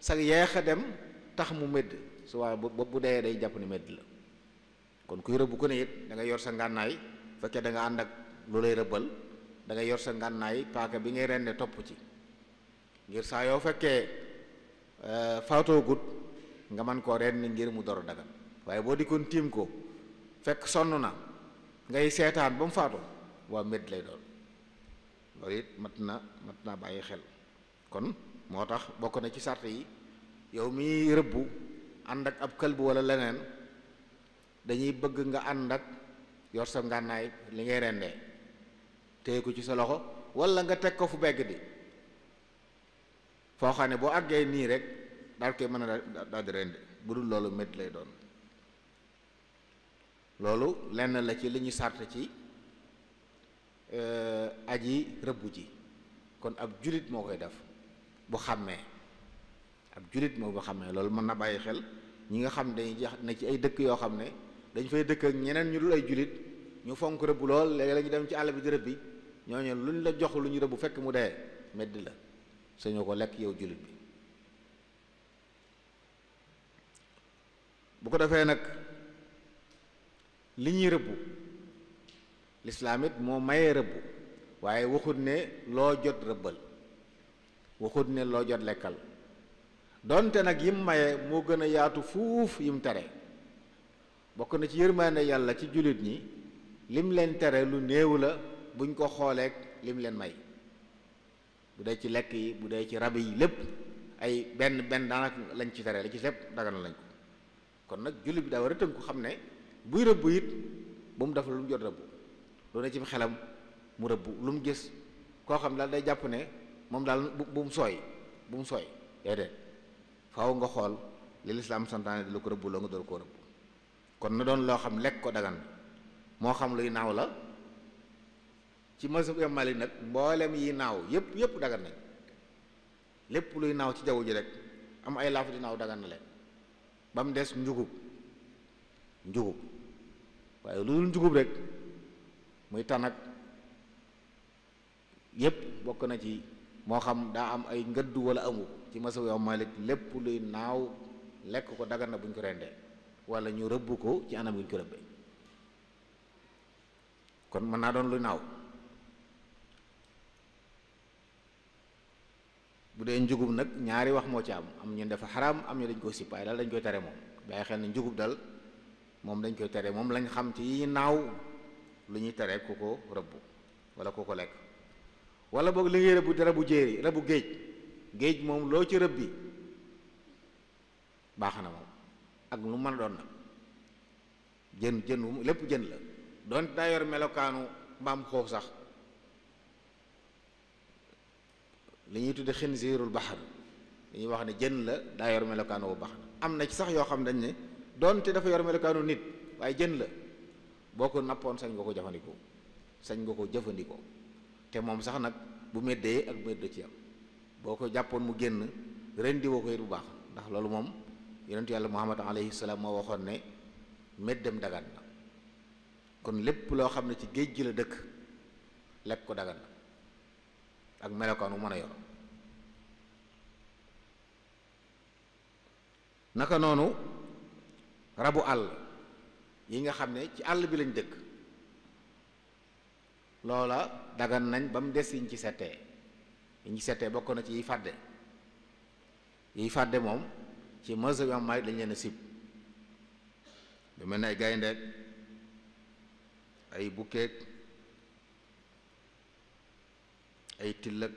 sax yeex a dem tax mu médd su waaye bu dee day jàpp ne médd la kon kuy rëbb ku ne it da nga yor sa ngànnaay fekkee da nga ànd ak lu lay rëbbal da nga yor sa ngànnaay paaka bi ngay rende topp ci ngir saa yoo fekkee faatoo gut nga mën koo rendi ngir mu door a dagan waaye boo dikkoon tiim ko fekk sonn na ngay seetaan ba mu faatu waa médd lay doon loolu it mat na bàyyi xel kon moo tax bokk na ci sart yi yow mi rëbbu ànd ak ab këlbu wala leneen dañuy bëgg nga ànd ak yor sa ngànnaay li ngay rendee téye ko ci sa loxo wala nga teg ko fu begg di foo xam ne boo àggee nii rek daal koy mën a daal di rende bu dul loolu médd lay doon loolu lenn la ci li ñu sart ci aji rëbbu ji kon ab julit moo koy def bu xàmmee ab julit moo bu xàmmee loolu mën na bàyyi xel ñi nga xam dañuy jax na ci ay dëkk yoo xam ne dañ fay dëkk ak ñeneen ñu dul ay julit ñu fonk rëbb lool léegi la ñu dem ci àll bi di rëbbi ñooñu lu ñu la jox lu ñu rëbb fekk mu dee medd la sañoo ko lekk yow julit bi bu ko defee nag li ñuy rëbbu lislaam it moo mayee rëbbu waaye waxut ne loo jot rëbbal waxut ne loo jot lekkal donte nag yim maye moo gën a yaatu fuuf yim tere bokk na ci yërmaande yàlla ci jullit ñi lim leen tere lu néew la buñ ko xooleek lim leen may bu dee ci lekk yi bu dee ci rab yi lépp ay benn daanaka lañ ci tere la ci lépp daganal lañ ko kon nag jullit bi daa war a tënku xam ne buy rëbb it bu mu def lu mu jot rëbb lu ne ci xelam mu rëbb lu mu gis koo xam daal day jàpp ne moom daal bu mu sooy déedéet faaw nga xool li lislaam santaane di la ko rëbb loo nga door koo rëbb kon na doon loo xam lekk ko dagan moo xam luy naaw la ci mazhab Imam Malik nag mboolem yi naaw yépp dagan nañ lépp luy naaw ci jaww ji rek am ay laaf di naaw dagan na leen ba mu des njugub waaye lu dul njugub rek muy tanak yépp bokk na ci moo xam daa am ay ngëddu wala amu ci mazhab Imam Malik lépp luy naaw lekk ko dagan na bu ñu ko rendee wala ñu rëbb ko ci anam gi ñu ko rëbbee kon mën naa doon luy naaw bu dee njugub nag ñaari wax moo ci am ñu dafa xaraam am ñu dañ koy sipp waaye daal dañ koy tere moom bàyyi xel ne njugub dal moom dañ koy tere moom lañ xam ci yi naaw lu ñuy tere ku ko rëbb wala ku ko lekk wala boog li ngay rëbb di rabu jéeri rabu géej moom loo ci rëbbi baax na moom ak lu mën a doon nag jën lépp jën la doon daa yor melokaanu mbaam xoox sax li ñuy tudde xinziirul baxar li ñuy wax ne jën la daa yor melokaanu bu baax am na ci sax yoo xam dañ ne doonte dafa yor melokaanu nit waaye jën la boo ko nappoon sañ nga ko jëfandikoo te moom sax nag bu méddee ak médd ci am boo ko jàppoon mu génn rendi woo ko it bu baax ndax loolu moom yonentu yàlla Muhammad alayhi salaam moo waxoon ne méddam dagan na kon lépp loo xam ne ci géej gi la dëkk lekk ko dagan na ak melokaan wu mën a yor naka noonu rabu àll yi nga xam ne ci àll bi lañ dëkk loola dagan nañ ba mu des yiñ ci settee bokk na ci yiy fàdde moom ci mazhab Imam Malik dañ leen a sib lu mel ne ay gayndeek ay bukkeek ay tillak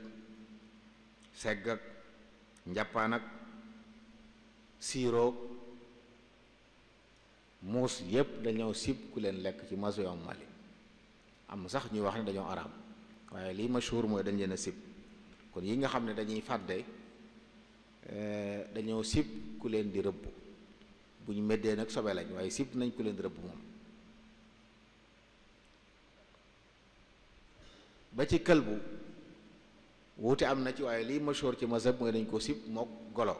segg ak njàppaan ak siiroog muus yépp dañoo sib ku leen lekk ci mazhab Imam Malik am sax ñuy wax ne dañoo araam waaye lii mashhur mooy dañ leen a sib kon yi nga xam ne dañuy fàdde dañoo sib ku leen di rëbb bu ñu meddee nag sobe lañ waaye sib nañ ku leen di rëbb moom ba ci këlbu wuute am na ci waaye lii mashhur ci mazhab mooy dañ ko sib mook golo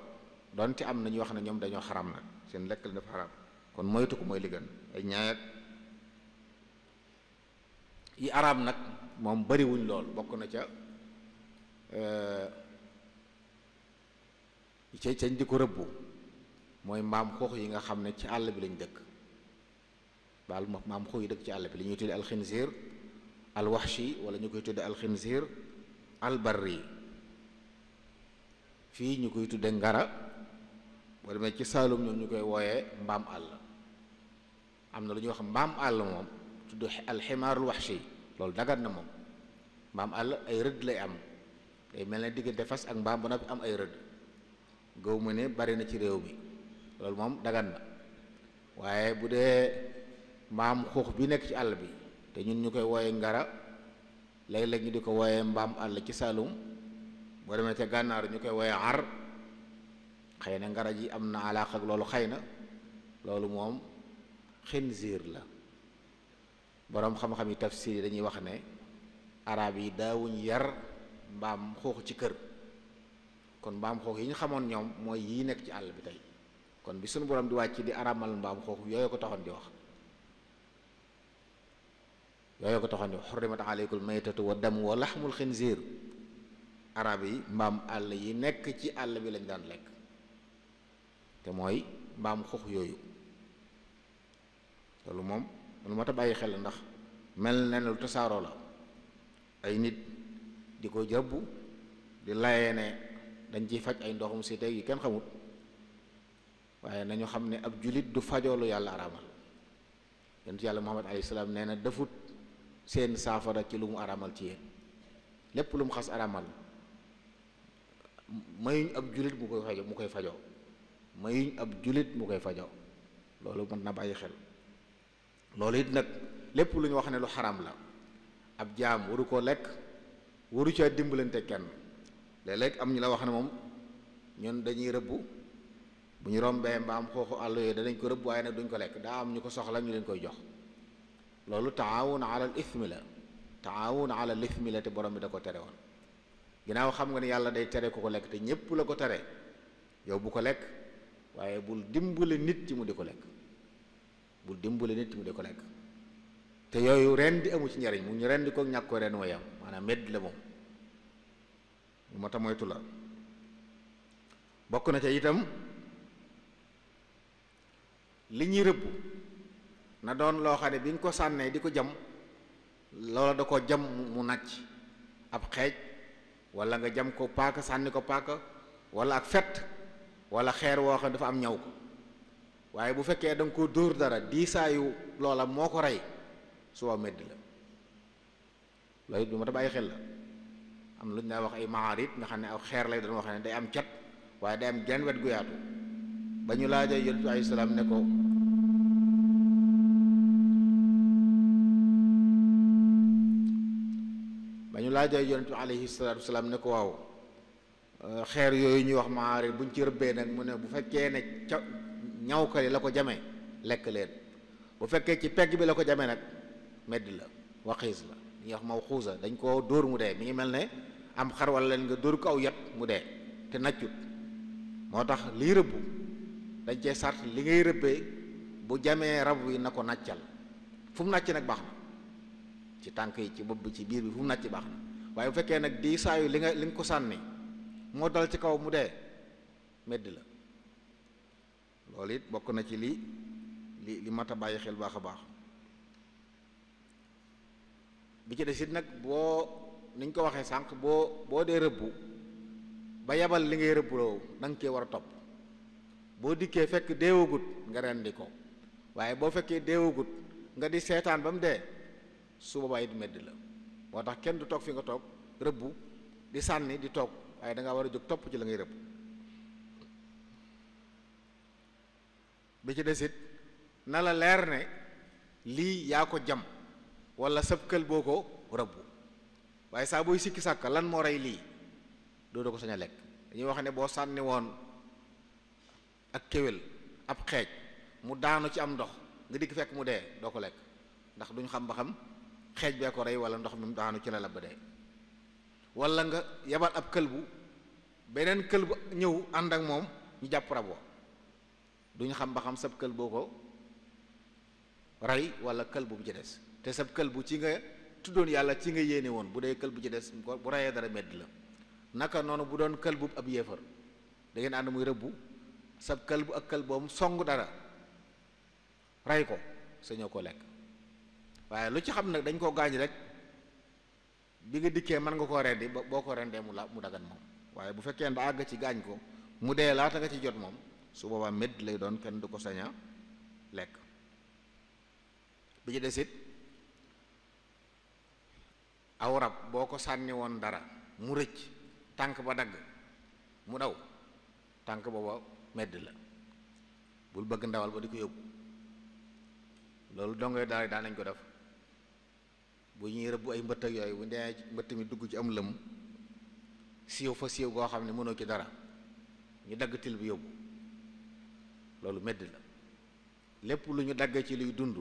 donte am na ñu wax ne ñoom dañoo xaram nag seen lekk la dafa xaram kon moytu ko mooy li gën. ay ñaay ak yi araam nag moom bariwuñ lool, bokk na ca cañ di ko rëbbu mooy mbaam xuux yi nga xam ne ci àll bi lañ dëkk. baal maam xuux yi dëkk ci àll bi li ñuy tudde alxinziir alwaxshi wala ñu koy tudde alxinziir albarri. fii ñu koy tudde ngara, boo demee ci Saalum ñoom ñu koy wooyee mbaam àll. am na lu ñuy wax mbaam àll moom tudd alximaarul waxshi, loolu dagat na moom. mbaam àll ay rëdd lay am, day mel ne diggante fas ak mbaam ba noppi am ay rëdd. gëw ma ne bari na ci réew mi, loolu moom dagat na. waaye bu dee mbaam xuux bi nekk ci àll bi te ñun ñu koy wooyee ngara, léeg-léeg ñu di ko wooyee mbaam àll ci Saalum, boo demee ca gànnaar ñu koy wooyee ar. xëy na ngara ji am na alaaq ak loolu, xëy na loolu moom xinziir la. boroom xam-xam yi tafsir yi dañuy wax ne arab yi daawuñ yar mbaam xuux ci kër, kon mbaam xuux yi ñu xamoon ñoom mooy yii nekk ci àll bi tey. kon bi suñu borom di wàcc di araamal mbaam xuux yooyu ko taxoon di wax, xurrimat aleykum maytatu wa damu wa laxmul xinziir. arab yi mbaam àll yi nekk ci àll bi lañ daan lekk, te mooy mbaam xuux yooyu. loolu moom lu mat a bàyyi xel ndax mel na ne lu tasaaroo la. ay nit di ko jëbbu di layee ne dañ ciy faj ay ndoxum si teg yi kenn xamut, waaye nañu xam ne ab julit du fajoolu yàlla araamal. yonent yàlla Muhammad alayhi salaam nee na defut seen saafara ci lu mu araamal ci yéen. lépp lu mu xas araamal mayuñ ab julit mu koy fajoo mayuñ ab julit mu koy fajoo. loolu mën na bàyyi xel. loolu it nag lépp lu ñu wax ne lu xaram la, ab jaam waru koo lekk, waru caa dimbalante kenn. léeg-léeg am ñu la wax ne moom ñun dañuy rëbbu, bu ñu rombee mbaam xooxu àll yooyu danañ ko rëbb, waaye nag duñ ko lekk, daa am ñu ko soxla ñu leen koy jox. loolu taawun ala al ithmi la, taawun ala al ithmi la, te borom bi da ko tere woon. ginnaaw xam nga ne yàlla day tere ku ko lekk, te ñépp la ko tere, yow bu ko lekk, waaye bul dimbale nit ci mu di ko lekk, bul dimbale nit ci mu di ko lekk. te yooyu ren di amu ci njariñ, mu ñu ren di ko ñàkk ko ren mooy am, maanaam medd la moom, lu ma ta moytu la. bokk na ca itam li ñuy rëbb na doon loo xam ne bi nga ko sànnee di ko jam, loola da ko jam mu nàcc, ab xeej, wala nga jam ko paaka, sànni ko paaka, wala ak fet, wala xeer woo xam ne dafa am ñaw ko. waaye bu fekkee da nga ko dóor dara diisaayu loola moo ko rey, suba medd la. loolu it du ma ta bàyyi xel la. am lu ñu daa wax ay maarit nga xam ne aw xeer lay doon wax ne day am cat, waaye day am genn wet gu yaatu. ba ñu laajee yonent bi alayhi salaam ne ko waaw xeer yooyu ñuy wax maarit buñ ci rëbbee nag, mu ne bu fekkee ne ca ñaw ko la ko jamee lekk leen, bu fekkee ci pegg bi la ko jamee nag medd la, waxiis la. ñuy wax mawxuusa, dañ koo dóor mu dee. mi ngi mel ne am xar wala leen nga dóor ko aw yat mu dee te naccut. moo tax liy rëbbu dañ cee sart li ngay rëbbee bu jamee rab wi na ko nàccal. fu mu nàcc nag baax na, ci tànk yi, ci bopp bi, ci biir bi, fu mu nàcc baax na. waaye bu fekkee nag di saayu li nga ko sànni moo dal ci kaw mu dee, medd la. loolu it bokk na ci li mat a bàyyi xel baax a baax. bi ci des it nag boo niñ ko waxee sànq, boo dee rëbbu ba yabal li ngay rëbbuloo da nga cee war a topp. boo dikkee fekk deewagut nga rendi ko, waaye boo fekkee deewagut nga di seetaan ba mu dee, su boobaa it medd la. moo tax kenn du toog fi nga toog rëbbu di sànni di toog, waaye da ngaa war a jóg topp ci la ngay rëbb. bi ci des it na la leer ne lii yaa ko jam wala sab kël boo ko rëbbu, waaye saa booy sikki sàkka lan moo rey lii doo ko sañ a lekk. dañuy wax ne boo sànni woon ak kéwél ab xeej mu daanu ci am ndox nga dikk fekk mu dee, doo ko lekk, ndax duñ xam ba xam xeej bee ko rey wala ndox mi mu daanu ci la la ba dee. wala nga yabal ab këlbu, beneen këlbu ñëw ànd ak moom ñu jàpp rab wa, duñ xam ba xam sab kël boo ko rey wala kël bu ci des te sab kël bu ci nga tuddoon yàlla ci nga yéene woon bu dee kël bu ci des bu reyee dara medd la naka noonu bu doon kël bu ab yéefar da ngeen ànd muy rëbbu sab kël bu ak kël boobu song dara rey ko sañoo ko lekk waaye lu ci xam nag dañ koo gaañ rek bi nga dikkee mën nga koo rendi boo ko rendee mu dagan moom waaye bu fekkee ne da àgg ci gaañ ko mu dee laata nga ci jot moom su boobaa medd lay doon kenn du ko saña lekk bi ci desit aw rab boo ko sànni woon dara mu rëcc tànk ba dagg mu daw tànk booba medd la bul bëgg ndawal ba di ko yóbbu loolu dongoy daal daan nañ ko def bu ñuy rëbb ay mbëtt ak yooyu bu dee mbëtt mi dugg ci am lëm siiw fa siiw goo xam ne mënoo ci dara ñu dagg til bi yóbbu loolu medd la lépp lu ñu dagg ci luy dund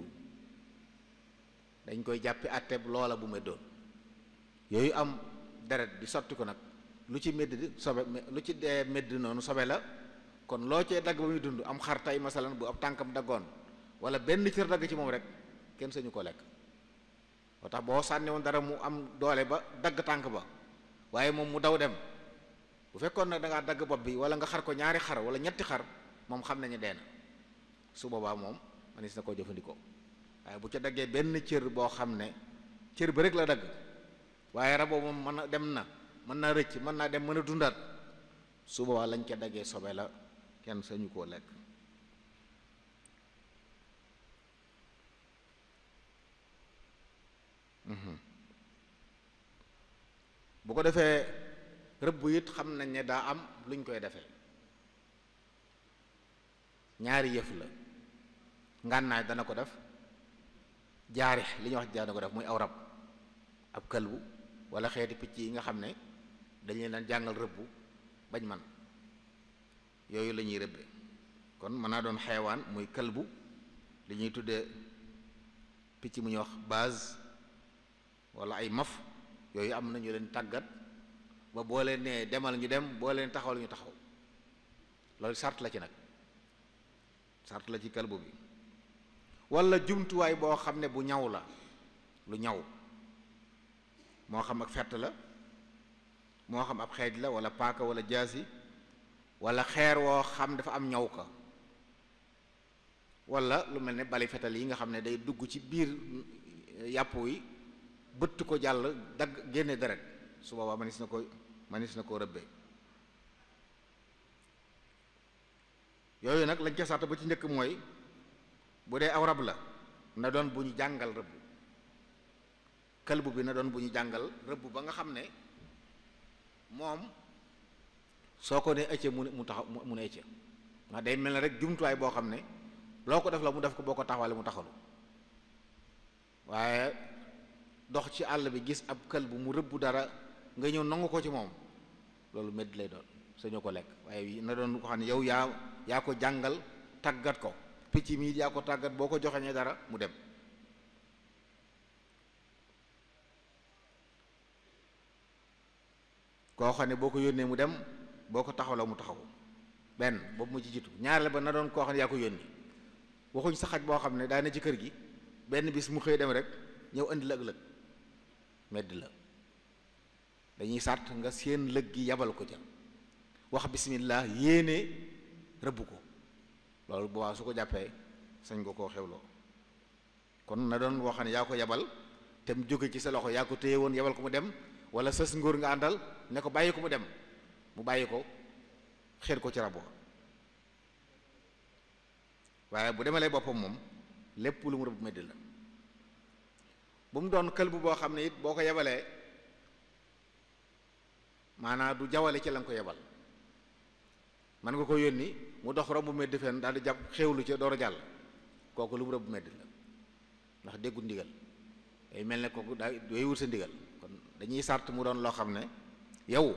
dañ koy jàppi àtteeb loola bu meddoon yooyu am deret di sotti ko nag lu ci medd di sobe lu ci dee medd noonu sobe la kon loo cee dagg ba muy dund am xar tey masalan bu ab tànkam daggoon wala benn cër dagg ci moom rek kenn sañu ko lekk moo tax boo sànni woon dara mu am doole ba dagg tànk ba waaye moom mu daw dem bu fekkoon nag da ngaa dagg bopp bi wala nga xar ko ñaari xar wala ñetti xar moom xam nañu dee na su boobaa moom manis na koo jëfandikoo waaye bu ca daggee benn cër boo xam ne cër ba rek la dagg waaye rab boobu moom mën na dem na mën naa rëcc mën naa dem mën a dundaat su boobaa lañ ca daggee sobe la kenn sañu koo lekk bu ko defee rëbb it xam nañ ne daa am luñ koy defee ñaari yëf la ngànnaay dana ko def jaarix li ñuy wax dana ko def muy aw rab ab këlbu wala xeeti picc yi nga xam ne dañ leen daan jàngal rëbbu bañ man yooyu la ñuy rëbbe kon mën naa doon xeewaan muy këlbu li ñuy tuddee picc mu ñuy wax base wala ay maf yooyu am na ñu leen tàggat ba boo leen nee demal ñu dem boo leen taxawal ñu taxaw loolu sart la ci nag sart la ci kalbu bi wala jumtuwaay boo xam ne bu ñaw la lu ñaw moo xam ak fett la moo xam ab xeej la wala paaka wala jaasi wala xeer woo xam dafa am ñaw ka wala lu mel ne bali fetal yi nga xam ne day dugg ci biir yàpp wi bëtt ko jàll dagg génne deret su boobaa manis na ko rëbbee yooyu nag lañ ca sàtt ba ci njëkk mooy bu dee aw rab la na doon bu ñu jàngal rëbb kalbu bi na doon bu ñu jàngal rëbb ba nga xam ne moom soo ko ne ëcce mu taxaw mu ne ëcce ndax day mel ne rek jumtuwaay boo xam ne loo ko def la mu def ko boo ko taxawale mu taxalu waaye dox ci àll bi gis ab kalbu mu rëbb dara nga ñëw nangu ko ci moom loolu medd lay doon sañoo ko lekk waaye na doon ko xam ne yow yaa ko jàngal tàggat ko picc mi yaa ko tàggat boo ko joxeñee dara mu dem koo xam ne boo ko yónnee mu dem boo ko taxawloo mu taxaw benn boobu mu ci jiitu ñaareel ba na doon koo xam ne yaa ko yónni waxuñ sa xaj boo xam ne daa ne ci kër gi benn bis mu xëy dem rek ñëw indi la ëllëg medd la dañuy sàrt nga seen lëg gi yabal ko ca wax bismillah yéene rëbb ko loolu boobaa su ko jàppee sañ nga koo xewloo kon na doon woo xam ne yaa ko yabal te mu jóge ci sa loxo yaa ko téye woon yabal ko mu dem wala sës ngóor nga àndal ne ko bàyyi ko mu dem mu bàyyi ko xeer ko ci rab waaye bu demalee boppam moom lépp lu mu rëbb medd la bu mu doon këlbu boo xam ne it boo ko yebalee maanaam du jawale ci la nga ko yebal man nga ko yónni mu dox romb medd fenn daal di jàpp xewlu ca door a jàll kooku lu mu rëbb medd la ndax déggu ndigal day mel ne kooku daa dooy wut sa ndigal kon dañuy sart mu doon loo xam ne yow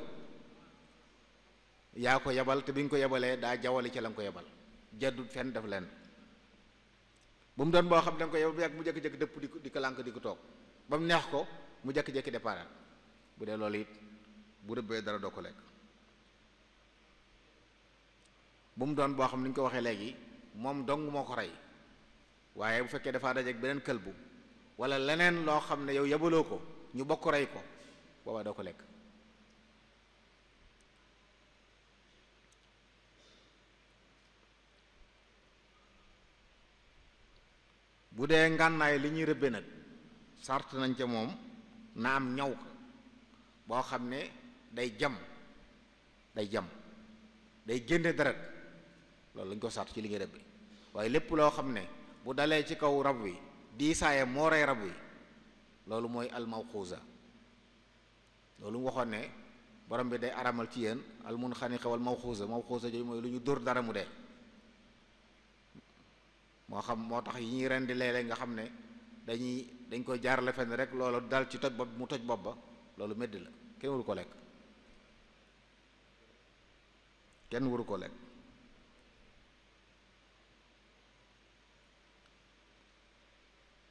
yaa ko yebal te bi nga ko yebalee daa jawale ci la nga ko yebal jaddut fenn def leen bu mu doon boo xam ne danga ko yebal bu yàgg mu jékki-jékki dëpp di ko lànk di ko toog ba mu neex ko mu jékki-jékki départ bu dee loolu it bu rëbbee dara doo ko lekk bu mu doon boo xam ni ñu ko waxee léegi moom dong moo ko rey waaye bu fekkee dafa dajeek beneen këlbu wala leneen loo xam ne yow yabaloo ko ñu bokk rey ko boobaa doo ko lekk. bu dee ngànnaay li ñuy rëbbe nag sart nañ ca moom na am ñaw ko boo xam ne day jam day génne deret loolu lañ ko sart ci li ñuy rëbbe waaye lépp loo xam ne bu dalee ci kaw rab wi diisaaye moo rey rab wi loolu mooy almawxuusa loolu mu waxoon ne borom bi day aramal ci yéen almunxaniqa wal mawxuusa jooju mooy lu ñu dóor dara mu dee moo xam moo tax yi ñuy rendi léeg-léeg nga xam ne dañ koy jaarale fenn rek loolu dal ci toj bopp mu toj bopp ba loolu medd la kenn waru ko lekk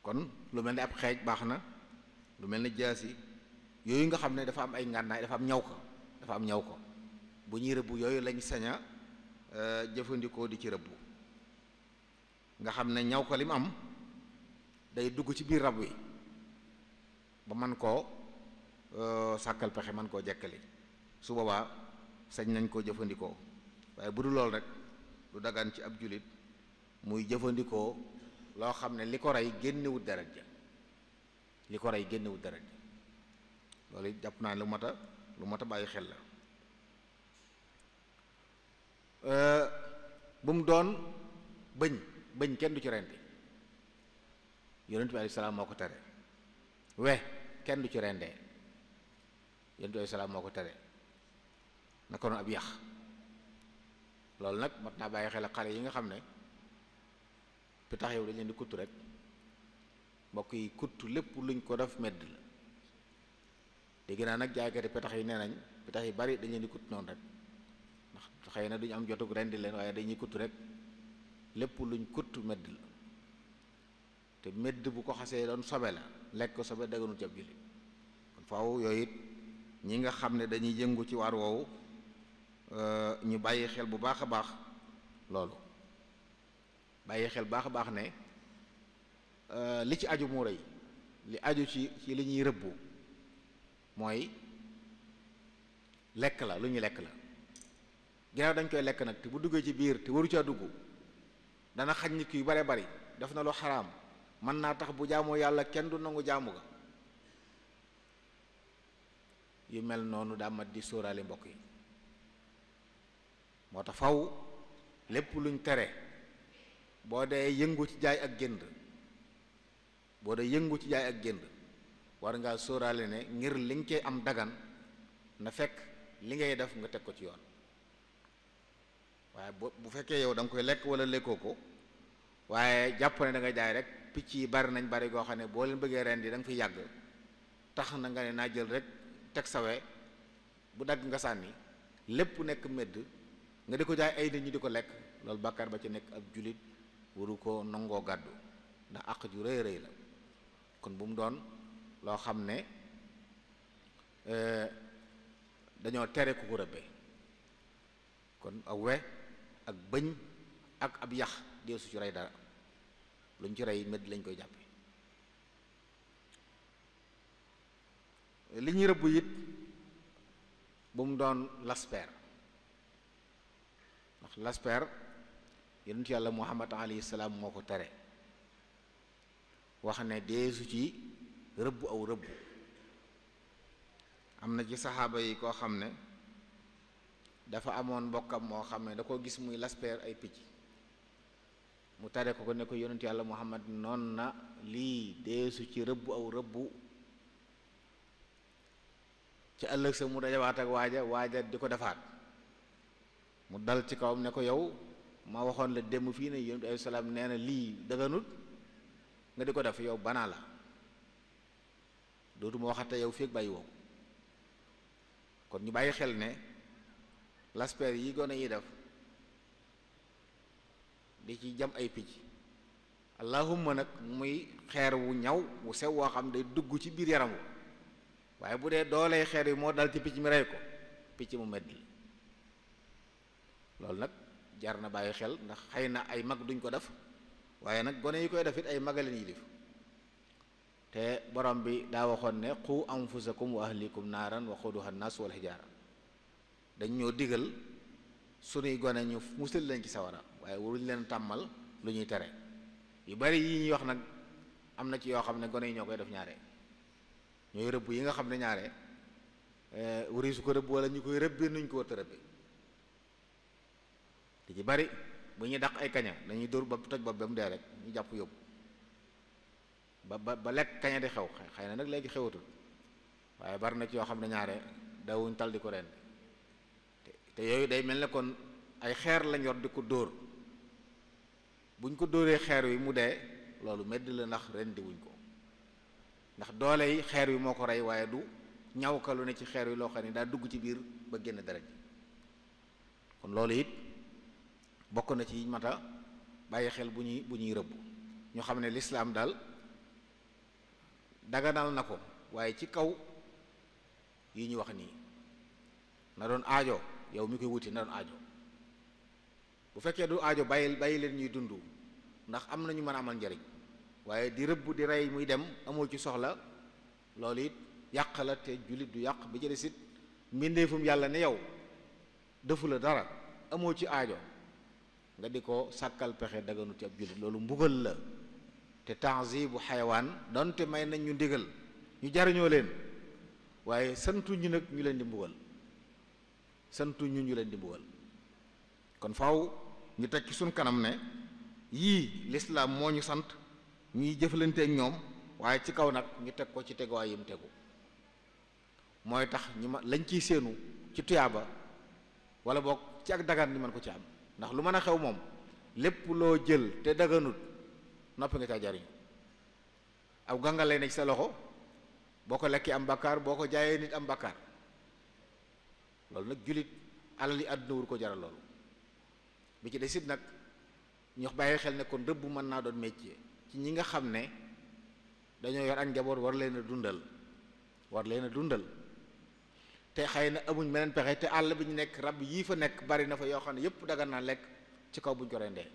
kon lu mel ni ab xeej baax na lu mel ni jaasi yooyu nga xam ne dafa am ay ngànnaay dafa am ñaw ko bu ñuy rëbbu yooyu lañ saña jëfandikoo di ci rëbbu nga xam ne ñaw ko li mu am day dugg ci biir rab wi ba man koo sàkkal pexe man koo jekkali su boobaa sañ nañ koo jëfandikoo waaye bu dul lool rek du dagan ci ab julit muy jëfandikoo loo xam ne li ko rey génnewut deret ja loolu jàpp naa lu mat a bàyyi xel la bu mu doon bëñ kenn du ci rendi yonent bi alayhi salaam moo ko tere we kenn du ci rendee yonent bi alayhi salaam moo ko tere naka noonu ab yax loolu nag mat naa bàyyi xel ak xale yi nga xam ne pitax yow dañ leen di kuttu rek mbokk yi kuttu lépp luñ ko def medd la dégg naa nag jaaykati pitax yi nee nañ pitax yi bari dañ leen di kutt noonu rek ndax xëy na duñu am jotug rendi leen waaye dañuy kuttu rek lépp luñ kutt medd la te medd bu ko xasee doon sobe la lekk ko sobe daganul ci ab jullit kon faaw yooyu it ñi nga xam ne dañuy yëngu ci waar woowu ñu bàyyi xel bu baax a baax loolu bàyyi xel baax a baax ne li ci aju mu rëy li aju ci li ñuy rëbbu mooy lekk la lu ñuy lekk la ginnaaw dañ koy lekk nag te bu duggee ci biir te waru caa dugg dana xañ nit ki yu bare bari def na lu xaraam mën naa tax bu jaamoo yàlla kenn du nangu jaamu ga yu mel noonu daa mat di sóoraale mbokk yi moo tax faw lépp luñ tere boo dee yëngu ci jaay ak jënd war ngaa sóoraale ne ngir li nga koy am dagan na fekk li ngay def nga teg ko ci yoon waaye bu fekkee yow da nga koy lekk wala lekkoo ko waaye jàpp ne da nga jaay rek picc yi bari nañ bari goo xam ne boo leen bëggee rendi da nga fi yàgg tax na nga ne naa jël rek teg sawe bu dagg nga sànni lépp nekk medd nga di ko jaay ay nit ñi di ko lekk loolu bàkkaar ba ci nekk ab julit waru ko nangoo gàddu ndax àq ju rëy rëy la kon bu mu doon loo xam ne dañoo tere ku ko rëbbe kon ak we ak bëñ ak ab yax dee su ci rey dara luñ ci rey medd lañ koy jàppe li ñuy rëbb it bu mu doon lasper ndax lasper yonent yàlla muhammad alayhi salaam moo ko tere wax ne deesu ci rëbb aw rëbb am na ci saxaaba yi koo xam ne dafa amoon mbokkam moo xam ne da ko gis muy lasper ay picc mu tere ko ne ko yonent yàlla muhammad noon na lii deesu ci rëbb aw rëbb ci ëllëg sa mu dajawaat ak waaja di ko defaat mu dal ci kawam ne ko yow ma waxoon la démb fii ne yonent alayhi salaam nee na lii dëgganut nga di ko def yow banaa la dootuma waxate yow feeg bàyyi woo kon ñu bàyyi xel ne lasper yi gone yi def di ci jam ay picc allahumma nag muy xeer wu ñaw wu sew woo xam day dugg ci biir yaram wu waaye bu dee doolee xeer yi moo dal ci picc mi rey ko picc mu medd loolu nag jar na bàyyi xel ndax xëy na ay mag duñ ko def waaye nag gone yi koy def it ay magaleen yilif te borom bi daa waxoon ne qu anfusakum wa ahlikum naaran waquduha an-nas wal hijaara dañ ñoo digal sunuy gone ñu musal leen ci sawara waaye waruñ leen tàmmal lu ñuy tere yu bari yi ñuy wax nag am na ci yoo xam ne gone yi ñoo koy def ñaare ñooy rëbb yi nga xam ne ñaare wari su ko rëbb wala ñu koy rëbbee nuñ ko war a rëbbee te ci bari bu ñuy daq ay kaña dañuy dóor ba toj bopp ba mu dee rek ñu jàpp yóbbu ba lekk kaña di xew xëy na nag léegi xewatul waaye bari na ci yoo xam ne ñaare dawuñ tal di ko ren te yooyu day mel ne kon ay xeer lañ yor di ko dóor buñ ko dóoree xeer wi mu dee loolu medd la ndax ren di wuñ ko ndax doole yi xeer wi moo ko rey waaye du ñaw ka lu ne ci xeer wi loo xam ne daa dugg ci biir ba génn deret ji kon loolu it bokk na ci mata bàyyi xel bu ñuy rëbb ñu xam ne lislaam daal daganal na ko waaye ci kaw yi ñu wax nii na doon aajo yow mi koy wuti na doon aajo bu fekkee du aajo bàyyi leen ñuy dund ndax am na ñu mën a amal njariñ waaye di rëbb di rey muy dem amoo ci soxla loolu it yàq la te jullit du yàq bi jële sit mbindeefum yàlla ne yow defu la dara amoo ci aajo nga di ko sàkkal pexe daganu ci ab jullit loolu mbugal la te tanzibu xayawaan donte may nañ ñu ndigal ñu jariñoo leen waaye santu ñu nag ñu leen di mbugal santu ñu leen di mbugal kon faaw ñu teg ci suñ kanam ne yii lislaam moo ñu sant ñuy jëflante ak ñoom waaye ci kaw nag ñu teg ko ci teguwaay yim tegu mooy tax ñu ma lañ ciy séenu ci tuyaaba wala boog ci ak dagan ñu mën ko ci am ndax lu mën a xew moom lépp loo jël te daganut noppi nga caa jariñu aw gàngal lay ne ci sa loxo boo ko lekkee am bakkaar boo ko jaayee nit am bakkaar loolu nag jullit alal yi àdduna wur ko jaral loolu bi ci desit nag ñu bàyyi xel ne kon rëbb mën naa doon métier ci ñi nga xam ne dañoo yor ak njaboot war leen a dundal te xëy na amuñ meneen pexe te àll bi ñu nekk rab yii fa nekk bari na fa yoo xam ne yépp dagan naa lekk ci kaw buñ ko rendee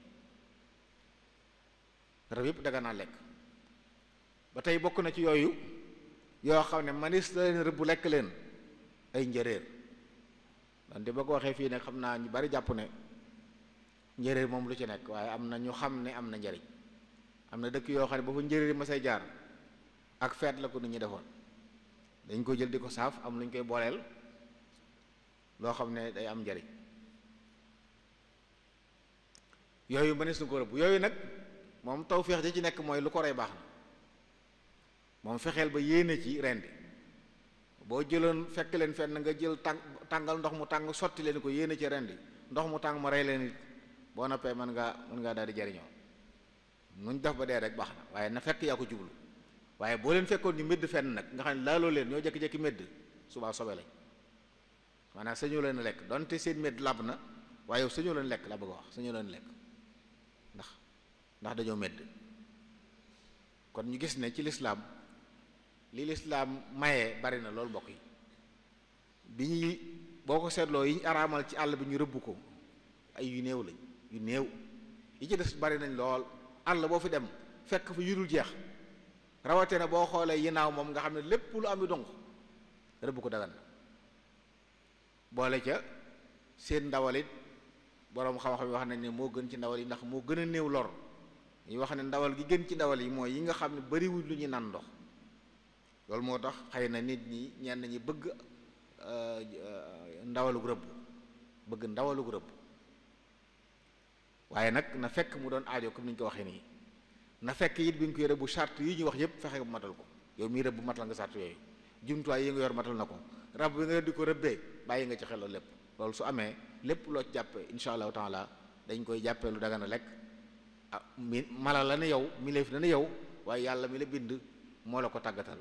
rab yépp dagan naa lekk ba tey bokk na ci yooyu yoo xam ne manis la leen rëbb lekk leen ay njëréer wante ba ko waxee fii nag xam naa ñu bari jàpp ne njëréer moom lu ci nekk waaye am na ñu xam ne am na njariñ am na dëkk yoo xam ne ba fa njëréer ma say jaar ak feet la ko nit ñi defoon dañ ko jël di ko saaf am lu ñu koy booleel loo xam ne day am njariñ yooyu mënees na ko rëbb yooyu nag moom tawféex ji ci nekk mooy lu ko rey baax na moom fexeel ba yéene ci rendi boo jëloon fekk leen fenn nga jël tàngal ndox mu tàng sotti leen ko yéene ci rendi ndox mu tàng ma rey leen it boo noppee mën ngaa daal di jariñoo nuñ def ba dee rek baax na waaye na fekk yaa ko jublu waaye boo leen fekkoon ñu médd fenn nag nga xam ne laaloo leen ñoo jékki-jékki médd subaa sobe lañ maanaam sañoo leen lekk donte seen médd lab na waaye yow sañoo leen lekk la bëgg a wax sañoo leen lekk ndax dañoo médd kon ñu gis ne ci lislaam li lislaam maye bari na loolu mbokk yi bi ñuy boo ko seetloo yi ñu araamal ci àll bi ñu rëbb ko ay yu néew lañ yu néew yi ci des bari nañ lool àll boo fi dem fekk fa yudul jeex rawate na boo xoolee yinaaw moom nga xam ne lépp lu am i donc rëbb ko dagan na boole ca seen ndawalit boroom xam-xam yi wax nañ ne moo gën ci ndawal yi ndax moo gën a néew lor yi wax ne ndawal gi gën ci ndawal yi mooy yi nga xam ne bariwul lu ñuy naan ndox loolu moo tax xëy na nit ñi ñenn ñi bëgg ndawalug rëbb waaye nag na fekk mu doon aajo comme ni ñu ko waxee nii na fekk it bi ñu koy rëbb charte yi ñu wax yépp fexe bu matal ko yow mii rëbb matal nga charte yooyu jumtuwaay yi nga yor matal na ko rab bi nga yor di ko rëbbee bàyyi nga ci xel lépp loolu su amee lépp loo ci jàppee insha allahu taala dañ koy jàppee lu dagana lekk ah mi mala la ne yow mi leef la ne yow waaye yàlla mi la bind moo la ko tàggatal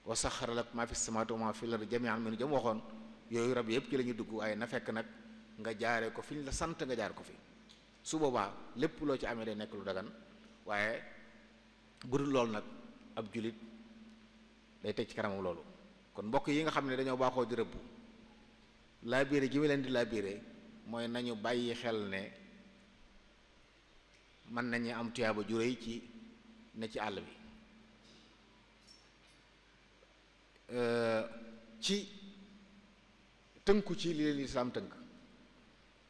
wa saxara lakum maa fi samaawaati wa maa fil ardi jamii'an minhu jëm waxoon yooyu rab yëpp ci la ñuy dugg waaye na fekk nag nga jaaree ko fi ñu la sant nga jaar ko fi su boobaa lépp loo ci amee day nekk lu dagan waaye bu dul loolu nag ab julit day teg ci kanamam loolu kon mbokk yi nga xam ne dañoo baaxoo di rëbb laabiire gi mu leen di laabiire mooy nañu bàyyi xel ne mën nañu am tuyaaba ju réy ci ne ci àll bi ci tënku ci li leen lislaam tënk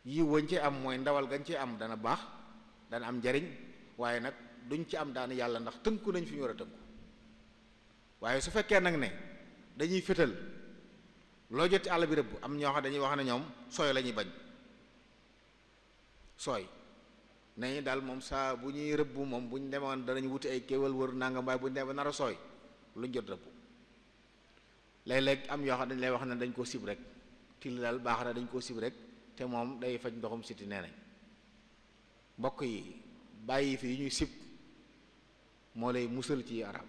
yi wañ ci am mooy ndawal gañ ci am dana baax dana am njariñ waaye nag duñ ci am daana yàlla ndax tënku nañ fi ñu war a tënku waaye su fekkee nag ne dañuy fétal loo jot ci àll bi rëbb am ñoo xam dañuy wax ne ñoom sooy la ñuy bañ sooy nañu daal moom saa bu ñuy rëbb moom bu ñu demoon danañ wuti ay kéwal wër nangam waaye bu ñu demee nar a sooy luñ jot rëbb léeg-léeg am yoo xam dañ lay wax ne dañ koo sib rek till daal baax na dañ koo sib rek te moom day faj ndoxum siti nee nañ mbokk yi bàyyi fi yi ñuy sib moo lay musal ci arab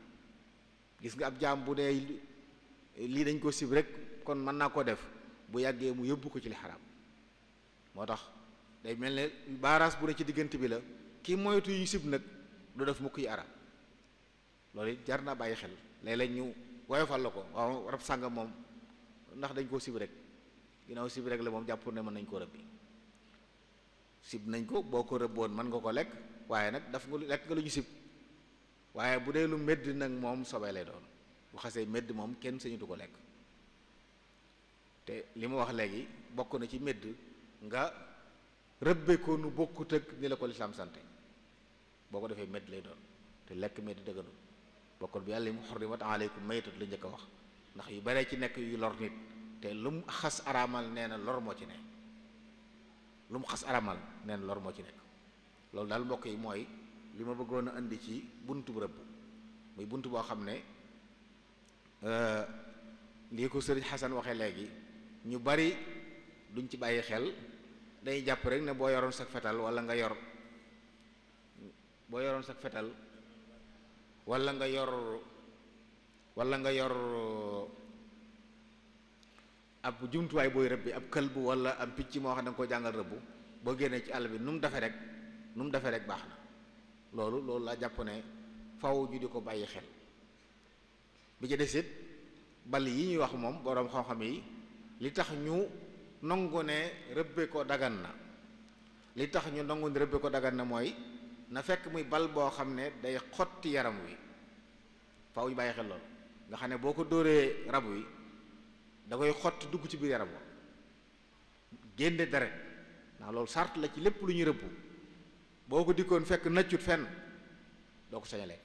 gis nga ab jaam bu dee lii dañ ko sib rek kon mën naa koo def bu yàggee mu yóbbu ko ci li xaraam moo tax day mel ne baaraas bu ne ci diggante bi la kii moytu yu sib nag du def mukk yi arab loolu it jar naa bàyyi xel léeg-léeg ñu woyofal la ko waaw rab sàngam moom ndax dañ koo sib rek ginnaaw sib rek la moom jàpp ne mën nañ koo rëbbi sib nañ ko boo ko rëbboon mën nga ko lekk waaye nag daf nga lekk nga lu ñu sib waaye bu dee lu medd nag moom sobee lay doon bu xasee medd moom kenn sañutu ko lekk te li ma wax léegi bokk na ci medd nga rëbbe ko nu bokkut ak ni la ko lislaam sante boo ko defee medd lay doon te lekk medd dëgganul bokkul bi yàlla mu xurrimat aleykum maytat la njëkk a wax ndax yu bare ci nekk yu lor nit te lu mu xas araamal nee na lor moo ci ne lu mu xas araamal nee na lor moo ci nekk loolu daal mbokk yi mooy li ma bëggoon a indi ci buntu bu rëbb muy bunt boo xam ne lii ko sëriñ Xasan waxee léegi ñu bari duñ ci bàyyi xel dañuy jàpp rek ne boo yoroon sag fetal wala nga yor ab jumtuwaay booy rëbbi ab këlbu wala am picc moo xam ne nga ko jàngal rëbbu boo génnee ci àll bi nu mu defee rek baax na loolu laa jàpp ne faw ju di ko bàyyi xel bi ci des it bal yi ñuy wax moom boroom xam-xam yi li tax ñu nangu ne rëbbe ko dagan na mooy na fekk muy bal boo xam ne day xotti yaram wi faw ñu bàyyi xel loolu nga xam ne boo ko dóoree rab wi da koy xotti dugg ci biir yaram wa génne deret ndax loolu sart la ci lépp lu ñuy rëbb boo ko dikkoon fekk nëccut fenn doo ko sañalee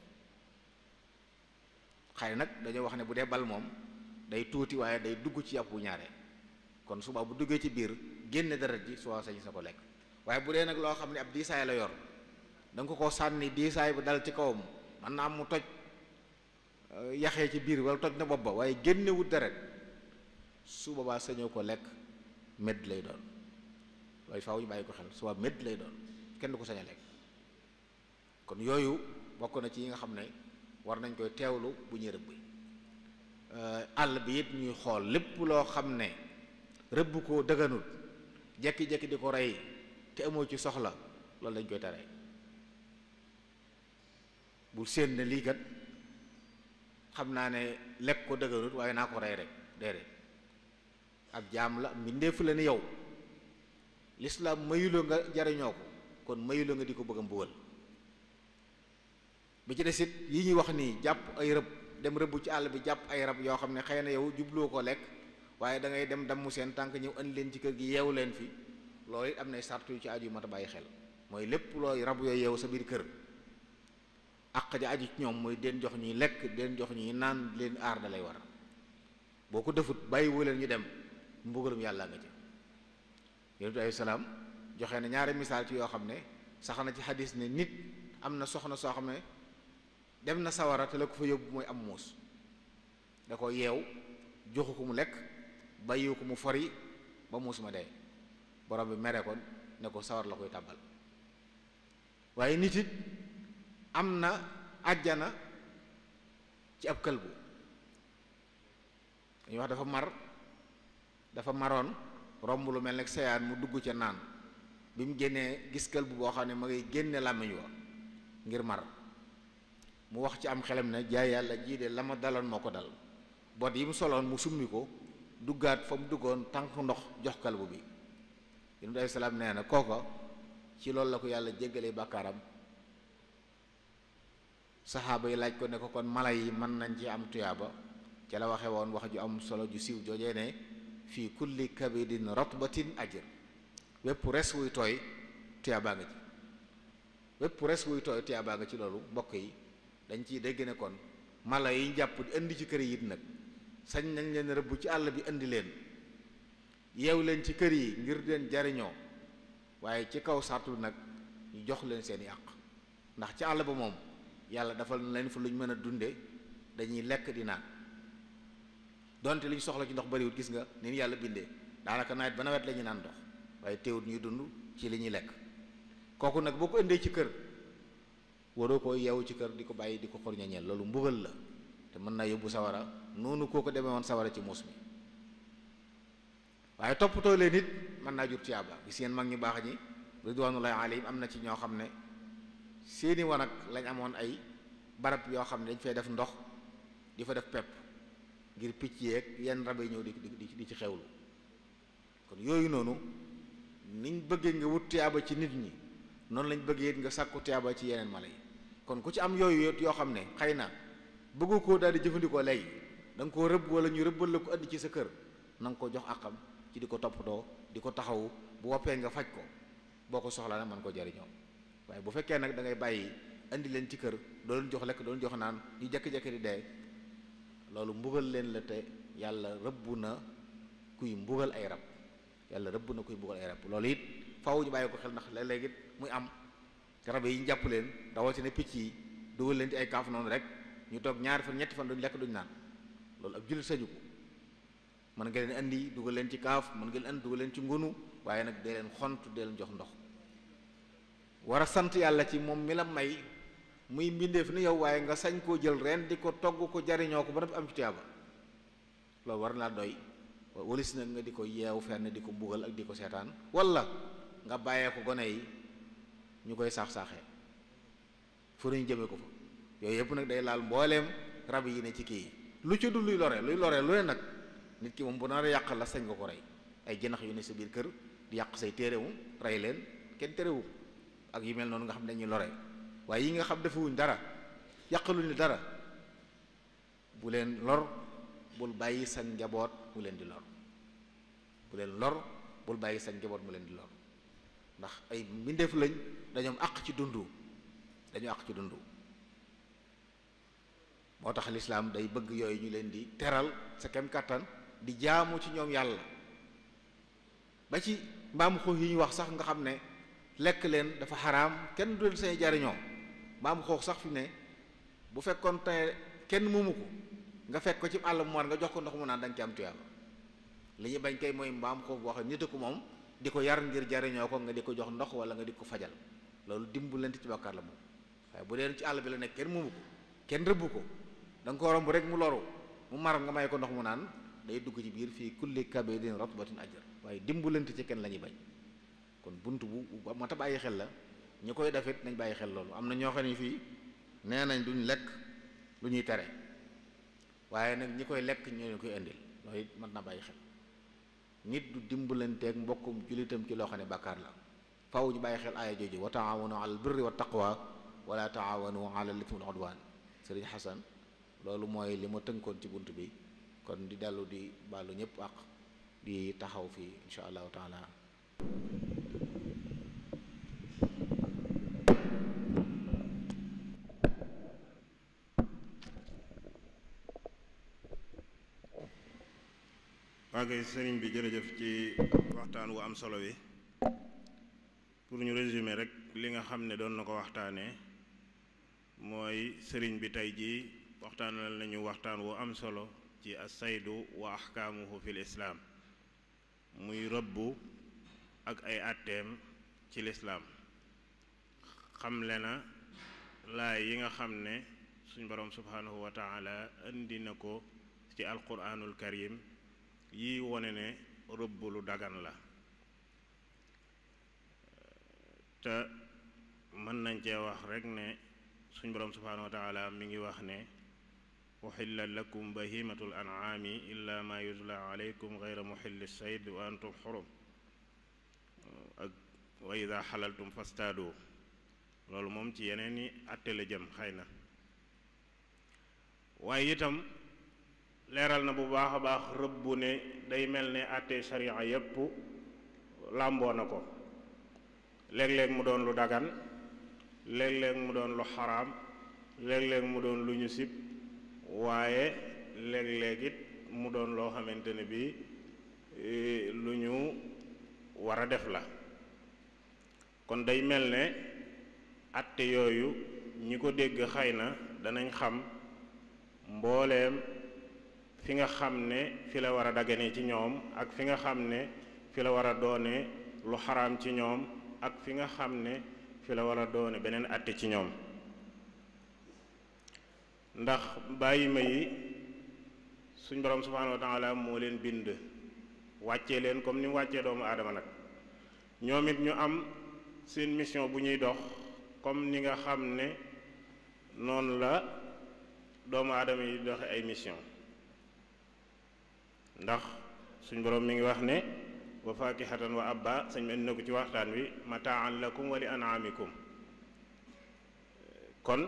xëy nag dañoo wax ne bu dee bal moom day tuuti waaye day dugg ci yàpp wu ñaare kon suba bu duggee ci biir génne deret ji soo sañ sa ko lekk waaye bu dee nag loo xam ne ab diisaay la yor da nga ko sànni diisaay bu dal ci kawam man naa am mu toj yaxee ci biir wala toj na bopp ba waaye génnewut deret su boobaa sañoo ko lekk medd lay doon waaye faaw ñu bàyyi ko xel suba medd lay doon kenn du ko sañ a lekk kon yooyu bokk na ci yi nga xam ne war nañ koy teewlu bu ñuy rëbb àll bi it ñuy xool lépp loo xam ne rëbb ko dëgganul jekki-jekki di ko rey te amoo ci soxla loolu dañ koy tere bul séen ne lii kat xam naa ne lekk ko dëgganul waaye naa ko rey rek déedéet ab jaam la mbindeef la ni yow lislaam mayuloo nga jariñoo ko kon mayuloo nga di ko bëgg a mbugal bi ci des it yi ñuy wax nii jàpp ay rëbb dem rëbb ci àll bi jàpp ay rab yoo xam ne xëy na yow jubloo ko lekk waaye da ngay dem damm seen tànk ñëw andi leen ci kër gi yeewu leen fi loolu it am nay sart yu ci aju yu mat a bàyyi xel mooy lépp looy rab yooyu yeewu sa biir kër àq ja aju ci ñoom mooy den jox ñuy lekk den jox ñuy naan leen aar da lay war boo ko defut bàyyiwu leen ñu dem mbugalum yàlla nga ci yonent bi alayhi salaam joxe na ñaari misaal ci yoo xam ne sax na ci xadis ne nit am na soxna soo xam ne dem na sawara te la ko fa yóbbu mooy am muus da ko yeew joxu ko mu lekk bàyyiwu ko mu fori ba muus ma dee borom bi mere ko ne ko sawar la koy tàbbal waaye nit it am na àjjana ci ab këlbu dañuy wax dafa maroon romb lu mel ne seyaan mu dugg ca naan bi mu génnee gis këlbu boo xam ne ma ngay génne làmmiñ wa ngir mar mu wax ci am xelam ne jaay yàlla jii de la ma daloon moo ko dal bot yi mu soloon mu summi ko duggaat fa mu duggoon tànk ndox jox kalbu bi yonent bi salaam nee na kooko ci loolu la ko yàlla jéggalee bàkkaaram saxaaba yi laaj ko ne ko kon mala yi mën nañ ci am tuyaaba ca la waxe woon wax ju am solo ju siiw joojee ne fii kulli kabidin ratbatin ajr wépp res wuy tooy tuyaabaa nga ci wépp res wuy tooy tuyaabaa nga ci. loolu mbokk yi dañ ciy dégg ne kon mala yi jàpp di indi ci kër yi it nag sañ nañ leen rëbb ci àll bi indi leen yeew leen ci kër yi ngir leen jariñoo waaye ci kaw sartu nag ñu jox leen seeni àq ndax ci àll ba moom yàlla dafal na leen fa lu ñu mën a dunde dañuy lekk di naan donte li ñu soxla ci ndox bariwut gis nga ni yàlla bindee daanaka nawet ba nawet la ñu naan ndox waaye teewut ñuy dund ci li ñuy lekk. kooku nag boo ko indee ci kër waroo ko yeewu ci kër di ko bàyyi di ko xorñañeel loolu mbugal la te mën naa yóbbu sawara noonu koo ko demee woon sawara ci muus mi. waaye toppatoo leen it mën naa jur tiyaaba gis ngeen mag ñu baax ñi ridwanullahi alayhim am na ci ñoo xam ne seeni wanag lañ amoon ay barab yoo xam ne dañ fay def ndox di fa def pepp ngir picc yeeg yenn rab yi ñëw di ci xewlu. kon yooyu noonu niñ bëggee nga wut tiyaaba ci nit ñi noonu lañ bëggee it nga sàkku tiyaaba ci yeneen mala yi. kon ku ci am yooyu yoo xam ne xëy na bëggu koo daal di jëfandikoo léegi da nga koo rëbb wala ñu rëbbal la ko andi ci sa kër na nga ko jox àqam ci di ko toppatoo di ko taxawu bu woppee nga faj ko boo ko soxlaa nag mën ko jariñoo. waaye bu fekkee nag da ngay bàyyi andi leen ci kër doo leen jox lekk doo leen jox naan ñu jekki-jekki di dee loolu mbugal leen la te yàlla rëbb na kuy mbugal ay rab yàlla rëbb na kuy mbugal ay rab loolu it faaw ñu bàyyi ko xel ndax léeg-léeg it muy am te rab yi ñu jàpp leen rawatina picc yi dugal leen ci ay kaaf noonu rek ñu toog ñaari fan ñetti fan duñ lekk duñ naan loolu ab jullit sañu ko. mën nga leen andi dugal leen ci kaaf mën nga leen andi dugal leen ci ngunu waaye nag dee leen xont dee leen jox ndox. war a sant yàlla ci moom mi la may muy mbindeef ni yow waaye nga sañ koo jël ren di ko togg ko jariñoo ko ba noppi am ci tuyaaba loolu war naa doy walis nag nga di ko yeew fenn di ko mbugal ak di ko seetaan wala nga bàyyee ko gone yi ñu koy saax-saaxee fu ñu jëmee ko fa yooyu yëpp nag day laal mbooleem rab yi ne ci kii yi lu ci du luy lore lu ne nag nit ki moom bu nar a yàq la sañ nga ko rey ay jinax yu ne sa biir kër di yàq say téerewu rey leen kenn téerewu ak yu mel noonu nga xam ne dañuy lore waaye yi nga xam defuwuñ dara yàqaluñu dara bu leen lor bul bàyyi sa njaboot mu leen di lor bu leen lor bul bàyyi sa njaboot mu leen di lor ndax ay mbindeef lañ dañoom àq ci dundu moo tax lislaam day bëgg yooyu ñu leen di teral sa kem kàttan di jaamu ci ñoom yàlla ba ci mbaam xuux yi ñu wax sax nga xam ne lekk leen dafa xaraam kenn du leen say jariñoo mbaam xuux sax fi ne bu fekkoon te kenn moomu ko nga fekk ko ci àll mu war nga jox ko ndox mu naan da nga ci am tuyaaba li ñu bañ kay mooy mbaam xuux boo xam nit ko moom di ko yar ngir jariñoo ko nga di ko jox ndox wala nga di ko fajal loolu dimbalante ci bàkkaar la moom waaye bu dee ci àll bi la nekk kenn moomu ko kenn rëbb ko da nga ko romb rek mu loru mu mar nga may ko ndox mu naan day dugg ci biir fii kulli kabidin ratbatin ajr waaye dimbalante ci kenn la ñuy bañ kon bunt bu mat a bàyyi xel la ñu koy defit nañ bàyyi xel loolu am na ñoo xam ne fii nee nañ duñ lekk lu ñuy tere waaye nag ñi koy lekk ñoo koy indil loolu it mën na bàyyi xel nit du dimbalanteeg mbokkum julitam ci loo xam ne bàkkaar la faaw ñu bàyyi xel aaya jooju wa taawanu ala al birri wa taqwa wala taawanu ala al ithmi wal udwan sëriñ Xasan loolu mooy li ma tënkoon ci bunt bi kon di dellu di baalu ñëpp ak di taxaw fii insha allahu taala waagay sëriñ bi jërëjëf ci waxtaan wu am solo wi pour ñu résumer rek li nga xam ne doon na ko waxtaanee mooy sëriñ bi tey jii waxtaanal nañu waxtaan wu am solo ci as-saydu wa ahkaamuhu fil islaam muy rëbbu ak ay àtteem ci lislaam xamle na laay yi nga xam ne suñ boroom subhaanahu wa taala indi na ko ci alquraanul karim yi wone ne rëbb lu dagan la te mën nañ cee wax rek ne suñ boroom subhaanahu wa taala mi ngi wax ne uxilla lakum bahimatul an'aami illa ma yutla alaykum gayra muxilli sayd wa antum xurum ak wa ida xalaltum fastaadu loolu moom ci yeneen i àtte la jëm xëy na waaye itam leeral na bu baax a baax rëbbu ne day mel ne àtte sharia yépp làmboo na ko léeg-léeg mu doon lu dagan léeg-léeg mu doon lu xaraam léeg-léeg mu doon lu ñu sib waaye léeg-léeg it mu doon loo xamante ne bi lu ñu war a def la kon day mel ne àtte yooyu ñi ko dégg xëy na danañ xam mbooleem fi nga xam ne fi la war a dagane ci ñoom ak fi nga xam ne fi la war a doone lu xaraam ci ñoom ak fi nga xam ne fi la war a doone beneen àtte ci ñoom ndax bàyyi ma yi suñ borom subhanahu wa taala moo leen bind wàccee leen comme ni mu wàccee doomu aadama nag ñoom it ñu am seen mission bu ñuy dox comme ni nga xam ne noonu la doomu aadama yi doxe ay mission ndax suñ borom mi ngi wax ne wa fakihatan wa abba sañ ma indi na ko ci waxtaan wi mataan lakum wa li an'amikum kon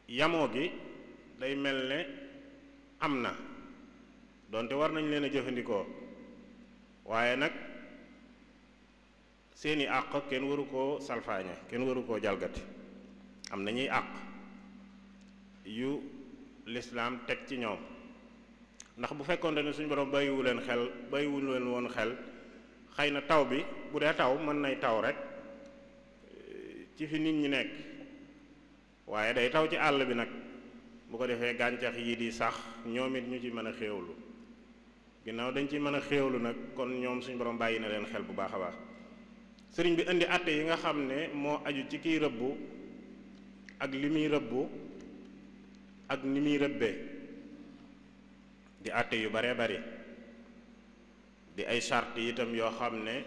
yamoo gi day mel ne am na donte war nañ leen a jëfandikoo waaye nag seeni àq kenn waru koo salfaañe kenn waru koo jalgati am nañuy àq yu lislaam teg ci ñoom ndax bu fekkoon ne suñu borom bàyyiwu leen xel bàyyiwu leen woon xel xëy na taw bi bu dee taw mën nay taw rek ci fi nit ñi nekk waaye day taw ci àll bi nag bu ko defee gàncax yi di sax ñoom it ñu ci mën a xéewlu ginnaaw dañ ci mën a xéewlu nag kon ñoom suñu borom bàyyi na leen xel bu baax a baax sëriñ bi indi àtte yi nga xam ne moo aju ci kiy rëbbu ak li muy rëbbu ak ni muy rëbbee di àtte yu baree bari di ay charte itam yoo xam ne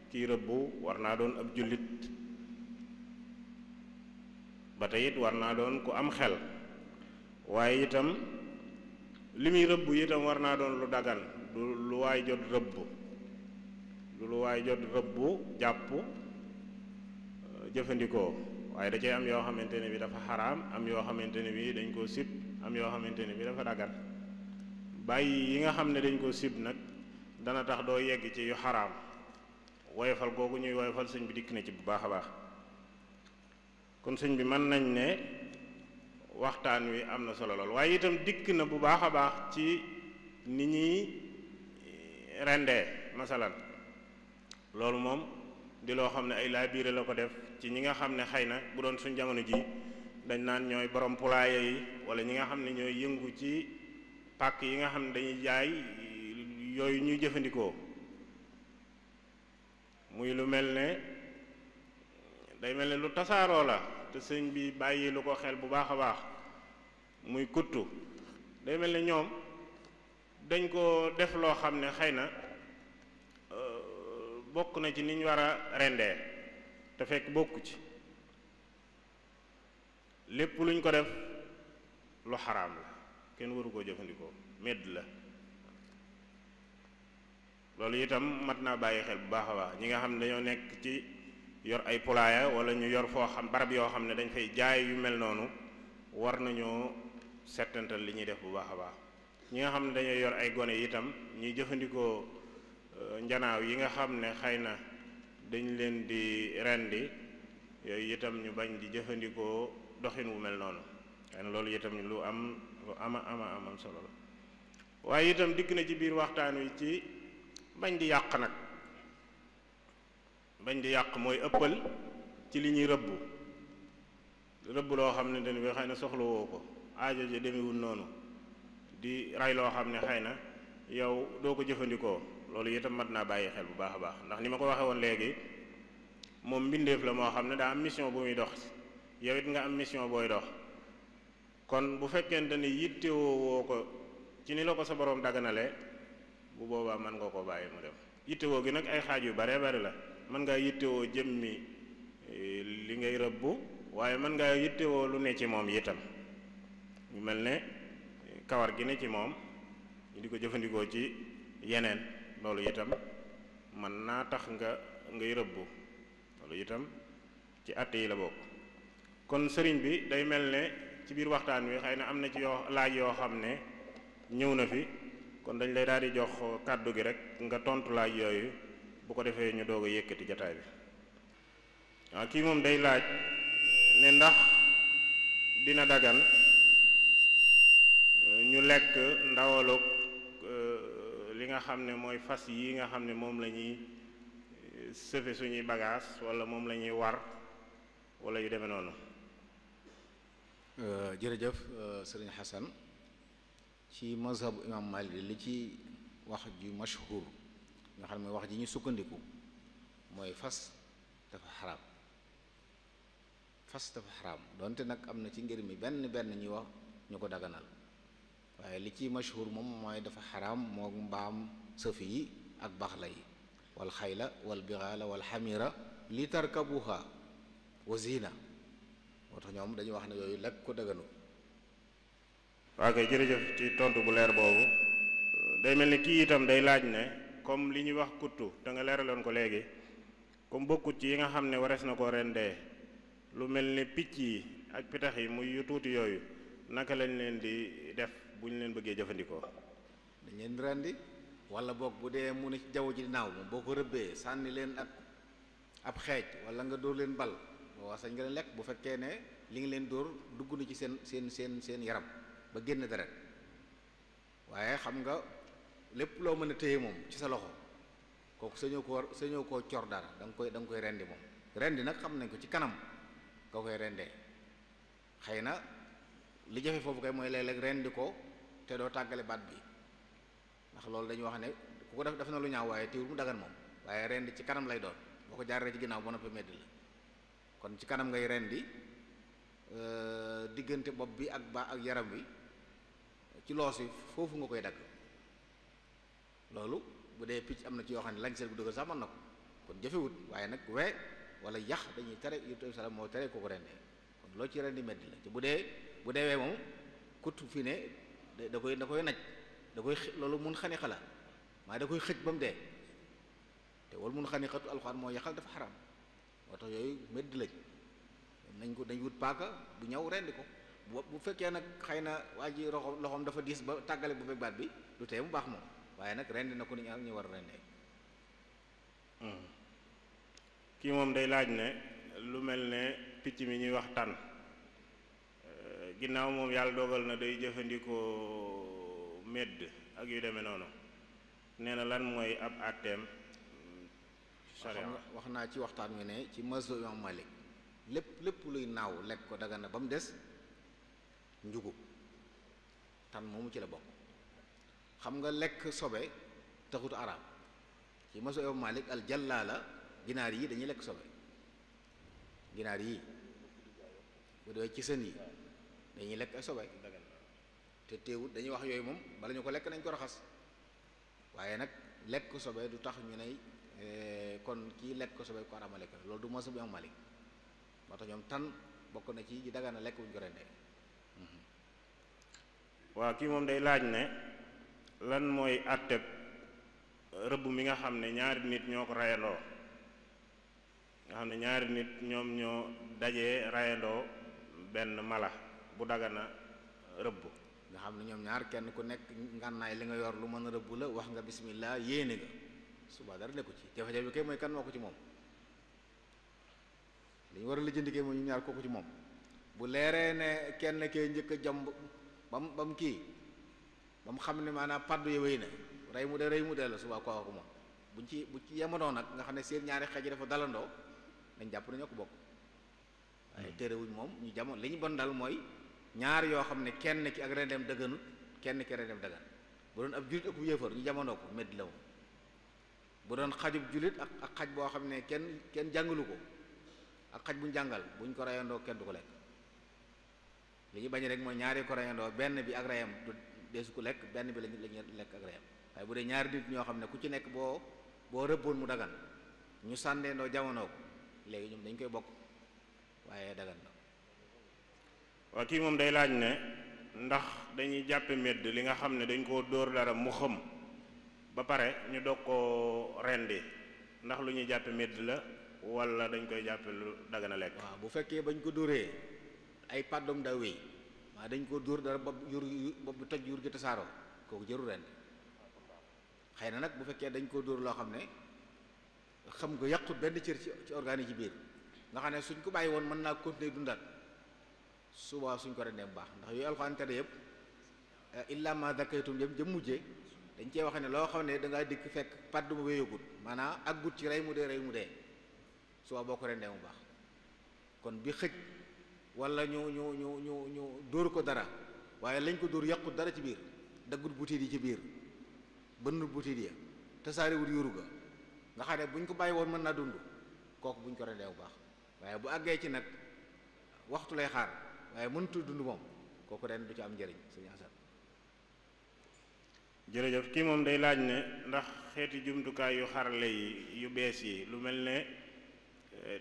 kiy rëbbu war naa doon ab jullit ba tey it war naa doon ku am xel waaye itam li muy rëbbu itam war naa doon lu dagan du lu waay jot rëbbu du lu waay jot rëbbu jàpp jëfandikoo waaye da cay am yoo xamante ne bi dafa xaraam am yoo xamante ne bi dañ koo sib am yoo xamante ne bi dafa dagan bàyyi yi nga xam ne dañ koo sib nag dana tax doo yegg ci yu xaraam woyofal googu ñuy woyofal sëñ bi dikk na ci bu baax a baax kon sëñ bi mën nañ ne waxtaan wi am na solo lool waaye itam dikk na bu baax a baax ci ni ñuy rendee masalan loolu moom di loo xam ne ay laabiire la ko def ci ñi nga xam ne xëy na bu doon suñ jamono ji dañ naan ñooy borom poulailler yi wala ñi nga xam ne ñooy yëngu ci pàkk yi nga xam ne dañuy jaay yooyu ñuy jëfandikoo muy lu mel ne day mel ne lu tasaaroo la te sëñ bi bàyyi lu ko xel bu baax a baax muy kuttu day mel ne ñoom dañ ko def loo xam ne xëy na bokk na ci ni ñu war a rendee te fekk bokku ci lépp luñ ko def lu xaraam la kenn waru koo jëfandikoo medd la loolu itam mat naa bàyyi xel bu baax a baax ñi nga xam ne dañoo nekk ci yor ay poulailler wala ñu yor foo xam barab yoo xam ne dañ fay jaay yu mel noonu war nañoo settantal li ñuy def bu baax a baax ñi nga xam ne dañoo yor ay gone itam ñuy jëfandikoo njanaaw yi nga xam ne xëy na dañ leen di rendi yooyu itam ñu bañ di jëfandikoo doxin wu mel noonu xëy na loolu itam lu am solo la waaye itam dikk na ci biir waxtaan wi ci bañ di yàq nag bañ di yàq mooy ëppal ci li ñuy rëbb loo xam ne dañ bi xëy na soxlawoo ko aajo ji demewul noonu di ray loo xam ne xëy na yow doo ko jëfandikoo loolu itam mat naa bàyyi xel bu baax a baax ndax ni ma ko waxee woon léegi moom mbindeef la moo xam ne daa am mission bu muy dox yow it nga am mission booy dox kon bu fekkente ni yittewoo woo ko ci ni la ko sa boroom daganale bu boobaa mën nga ko bàyyi mu dem yittewoo gi nag ay xaaj yu bare bari la mën ngaa yittewoo jëmmi li ngay rëbbu waaye mën ngaa yittewoo lu ne ci moom itam ñu mel ne kawar gi ne ci moom ñu di ko jëfandikoo ci yeneen loolu itam mën naa tax ngay rëbbu loolu itam ci àtte yi la bokk kon sëriñ bi day mel ne ci biir waxtaan wi xëy na am na ci yoo laaj yoo xam ne ñëw na fi kon dañ lay daal di jox kàddu gi rek nga tontu laaj yooyu bu ko defee ñu doog a yëkkati jataay bi. waaw kii moom day laaj ne ndax dina dagan ñu lekk ndawalug li nga xam ne mooy fas yi nga xam ne moom la ñuy sëfe suñuy bagage wala moom la ñuy war wala yu demee noonu. jërëjëf sëriñ Xasan, ci mazhabu imam Malik li ci wax ju mashhur nga xam ne wax ji ñu sukkandiku mooy fas dafa xaraam. fas dafa xaraam donte nag am na ci ngir mi benn ñuy wax ñu ko daganal, waaye li ci mashhur moom mooy dafa xaraam moo mbaam sëfi yi ak baxla yi wal xayla wal bixaala wal xamira li tarkabuha wa zina, moo tax ñoom dañuy wax ne yooyu lekk ko daganu. waa kay jërëjëf ci tontu bu leer boobu. day mel ni kii itam day laaj ne comme li ñuy wax kuttu te nga leeraloon ko léegi comme bokkut ci yi nga xam ne warees na ko rendee, lu mel ni picc yi ak pitax yi muy yu tuuti yooyu naka lañ leen di def bu ñu leen bëggee jëfandikoo. dañ leen rendi wala boog bu dee mu ne ci jaww ji naaw moom boo ko rëbbee sànni leen ak ab xeej wala nga dóor leen bal boo sañ nga leen lekk bu fekkee ne li nga leen dóor dugg na ci seen yaram ba génn deret. waaye xam nga lépp loo mën a téye moom ci sa loxo kooku sañoo koo cor dara da nga koy rendi moom. rendi nag xam nañ ko ci kanam nga koy rendee, xëy na li jafe foofu kay mooy léeg-léeg rendi ko te doo tàggale baat bi, ndax loolu dañuy wax ne ku ko def na lu ñaaw waaye teewul mu dagan moom. waaye rendi ci kanam lay doon, boo ko jaaree ci ginnaaw ba noppi medd la. kon ci kanam ngay rendi diggante bopp bi ak yaram wi ci loos wi foofu nga koy dagg. loolu bu dee picc am na ci yoo xam ne lañ seet bu dëgër sax mën na ko, kon jafewut. waaye nag we wala yax dañuy tere yu salaam moo tere ko rendee, kon loo ci rendi medd la. te bu dee wee moom kut fi ne da koy naj da koy loolu mun xani xala maa da koy xëj ba mu dee, te wala mun xani xatu alxuraan moo yaxal dafa xaram. moo tax yooyu medd lañ, dañ wut paaka bu ñëw rendi ko. bu fekkee nag xëy na waa ji loxoom dafa diis ba tàggale bu fekk baat bi du tee mu baax moom, waaye nag rendi na ko ni ñu war a rendee. kii moom day laaj ne lu mel ne picc mi ñuy wax tànn ginnaaw moom yàlla dogal na day jëfandikoo medd ak yu demee noonu, nee na lan mooy ab àtteem sharia. wax naa ci waxtaan wi ne ci mazhab imam Malik lépp luy naaw lekk ko dagan na ba mu des njugub. tan moomu ci la bokk. xam nga lekk sobe taxut araam. ci mazhab imam Malik al jàllaala ginaar yi dañuy lekk sobe, ginaar yi bu dee ci sën yi dañuy lekk ay sobe, te teewut dañuy wax yooyu moom bala ñu ko lekk nañ ko raxas. waaye nag lekk sobe du tax ñu ne kon kii lekk sobe ko araama lekk loolu du mazhab imam Malik. moo tax ñoom tan bokk na ci yi dagan na lekk bu ñu ko rendee. waaw kii moom day laaj ne lan mooy àtteb rëbb mi nga xam ne ñaari nit ñoo ko rayandoo, nga xam ne ñaari nit ñoom ñoo dajee rayandoo benn mala bu dagana rëbb. nga xam ne ñoom ñaar kenn ku nekk ngànnaay li nga yor lu mën a rëbb la, wax nga bismillah yéene nga suba dara nekku ci. jafe-jafe bi kay mooy kan moo ko ci moom. li ñu war a lijjandikee mooy ñu ñaar kooku ci moom. bu leeree ne kenn kee njëkk a jàmb ba mu kii ba mu xam ne maanaam paddu yi wéy na rey mu dee la suba kooku moom bu ci yemanoo nag nga xam ne seen ñaari xej yi dafa dalandoo dañ jàpp ne ñoo ko bokk. waaye terewuñ moom ñu jamono li ñu bon dal mooy ñaar yoo xam ne kenn ki ak rendem dëgganut kenn ki rendem dëggan. bu doon ab julit ak bu yéefar ñu jamonoo ko medd la moom. bu doon xajub julit ak xaj boo xam ne kenn jàngalu ko ak xaj buñ jàngal buñ ko reyandoo kenn du ko lekk. li ñu bañ rek mooy ñaari ko reyandoo benn bi ak reyam du deesu ko lekk, benn bi lañu lekk ak reyam. waaye bu dee ñaari nit ñoo xam ne ku ci nekk boo rëbboon mu dagan ñu sànneendoo jamonoo ko léegi ñoom dañ koy bokk waaye dagan na. waaw kii moom day laaj ne ndax dañuy jàppe medd li nga xam ne dañ koo dóor dara mu xëm ba pare ñu doog koo rendi, ndax lu ñuy jàppe medd la wala dañ koy jàppe lu dagana lekk. waaw bu fekkee bañ ko dóoree ay pàddoom daa wéy waaye dañ koo dóor dara bopp bi toj yur gi tasaaroo kooku jëru rendi xëy na nag bu fekkee dañ koo dóor loo xam ne xam nga yàqut benn cër ci organe yi ci biir nga xam ne suñ ko bàyyi woon mën naa continuer dundaat suba suñ ko rendee bu baax ndax yooyu alxuraan tere yëpp illa ma zakaytum jëm mujjee dañ cee wax ne loo xam ne da ngaa dikk fekk padd mu wéyagut maanaam aggut ci rey mu dee suba boo ko rendee mu baax kon bi xëj wala ñu dóor ko dara waaye lañ ko dóor yàqut dara ci biir daggut butit yi ci biir bënnut butit yi tasaarewut yuru ga nga xam ne buñ ko bàyyi woon mën naa dund kooku buñ ko rendee bu baax waaye bu àggee ci nag waxtu lay xaar waaye mënutul dund moom kooku ren du ci am njëriñ sëñ Asan. jërëjëf kii moom day laaj ne ndax xeeti jumtukaay yu xarale yi yu bees yi lu mel ne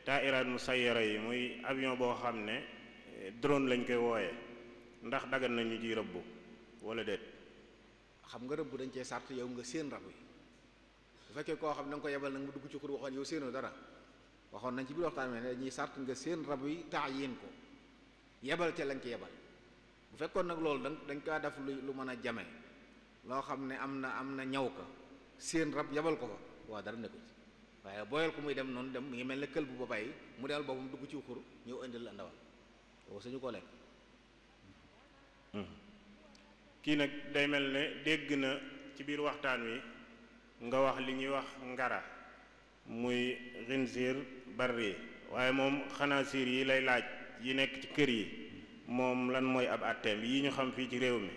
taa'iraat musayyara yi muy avion boo xam ne drone lañ koy wooye ndax dagan nañu ci rëbb wala déet. xam nga rëbb dañ cee sart yow nga séen rab yi bu fekkee koo xam ne da nga ko yebal nag mu dugg ci xur waxoon yow séenoo dara waxoon nañ ci biir waxtaan ne dañuy sart nga séen rab yi taayin ko yebal ca lañ ci yebal bu fekkoon nag loolu dañ kaa def lu mën a jame loo xam ne am na ñaw ka séen rab yebal ko fa waaw dara nekku ci waaye booyal ko muy dem noonu dem mi ngi mel ne kël bu ba bàyyi mu del boobu mu dugg ci xur ñëw indil la ndawal boobu suñu ko lekk. kii nag day mel ne dégg na ci biir waxtaan wi nga wax li ñuy wax ngara muy xinziir barri waaye moom xanaasiir yi lay laaj yi nekk ci kër yi moom lan mooy ab atteem yi ñu xam fii ci réew mi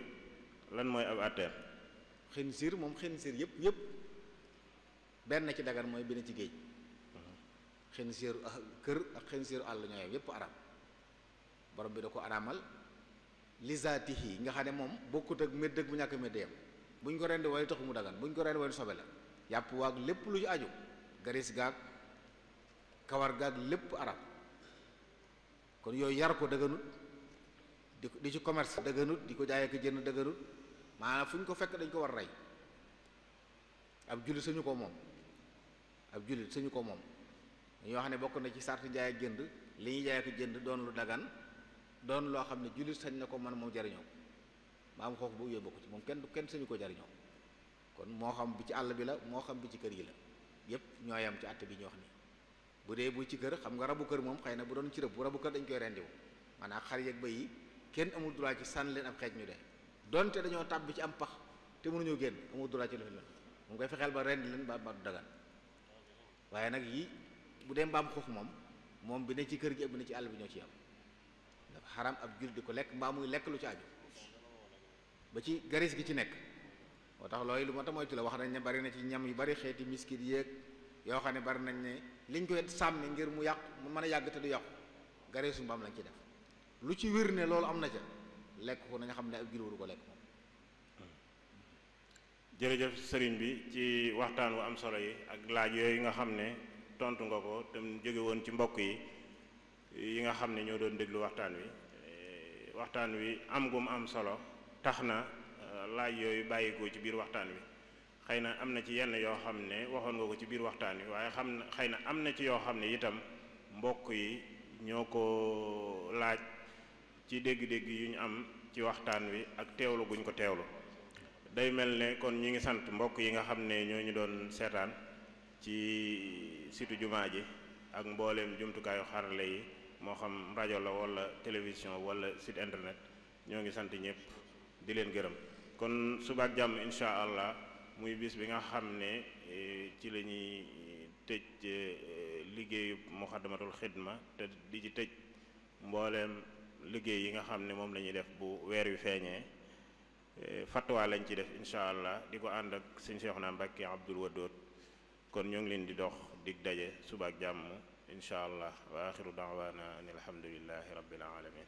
lan mooy ab atteem. xinziir moom xinziir yëpp benn ci dagan mooy benn ci géej xinziir kër ak xinziir àll ñooy yëpp arab borom bi da ko araamal lizaatihi nga xam ne moom bokkut ak médd ak bu ñàkk médd yam buñ ko rendi wala taxu mu dagan buñ ko rendi wala sobe la yàpp waag lépp lu ci aju garis gaag kawar gaag lépp arab kon yooyu yar ko dëgganut di ci commerce dëgganut di ko jaay ak jënd dëgganut maanaam fu ñu ko fekk dañ ko war rey ab jullit sañu ko moom dañoo xam ne bokk na ci sarti jaay ak jënd li ñuy jaay ak jënd doon lu dagan doon loo xam ne jullit sañ na ko man moom jariñoo maam xoox bu yooyu bokku ci moom kenn sañu ko jariñoo kon moo xam bi ci àll bi la moo xam bi ci kër yi la yépp ñoo yam ci àtte bi ñu wax nii bu dee bu ci kër xam nga rabu kër moom xëy na bu doon ci rëbb bu rabu kër dañ koy rendiwu maanaam xar yeeg bëy yi kenn amul droit ci sànni leen ab xeej ñu dee donte dañoo tàbbi ci am pax te mënuñoo génn amul droit ci lu leen moom koy fexeel ba rendi leen ba du dagan waaye nag yi bu dee mbaam xuux moom bi ne ci kër gi ak bi ne ci àll bi ñoo ci am dafa xaram ab jul di ko lekk mbaa muy lekk lu ci aju ba ci garis gi ci nekk moo tax loolu lu ma tax moytu la wax nañ ne bari na ci ñam yu bari xeeti miskit yéeg yoo xam ne bari nañ ne liñ koy sàmmi ngir mu yàqu mu mën a yàgg te du yàqu garisu mbaam lañ ci def lu ci wér ne loolu am na ca lekk ko nañu xam ne ab jul waru ko lekk moom. jërëjëf sëriñ bi ci waxtaan wu am solo yi ak laaj yooyu nga xam ne tontu nga ko te mu jóge woon ci mbokk yi nga xam ne ñoo doon déglu waxtaan wi am gum am solo tax na laaj yooyu bàyyikoo ci biir waxtaan wi xëy na am na ci yenn yoo xam ne waxoon nga ko ci biir waxtaan wi waaye xëy na am na ci yoo xam ne itam mbokk yi ñoo ko laaj ci dégg-dégg yu ñu am ci waxtaan wi ak teewlu guñ ko teewlu day mel ne kon ñi ngi sant mbokk yi nga xam ne ñoo ñu doon seetaan ci situ jumaa ji ak mbooleem jumtukaayu xarale yi moo xam rajo la wala télévision wala site internet ñoo ngi sant ñëpp di leen gërëm kon suba ak jàmm insha allah muy bis bi nga xam ne ci la ñuy tëj liggéeyu muxaddamatul xidma te di ci tëj mbooleem liggéey yi nga xam ne moom la ñuy def bu weer wi feeñee fatwa lañ ci def insha allah di ko ànd ak sëñ Seexuna Mbàkke Abdul Wadood kon ñoo ngi leen di dox dig daje suba ak jàmm insha allah wa axiru daawaana an alhamdulillahi rabbil alamin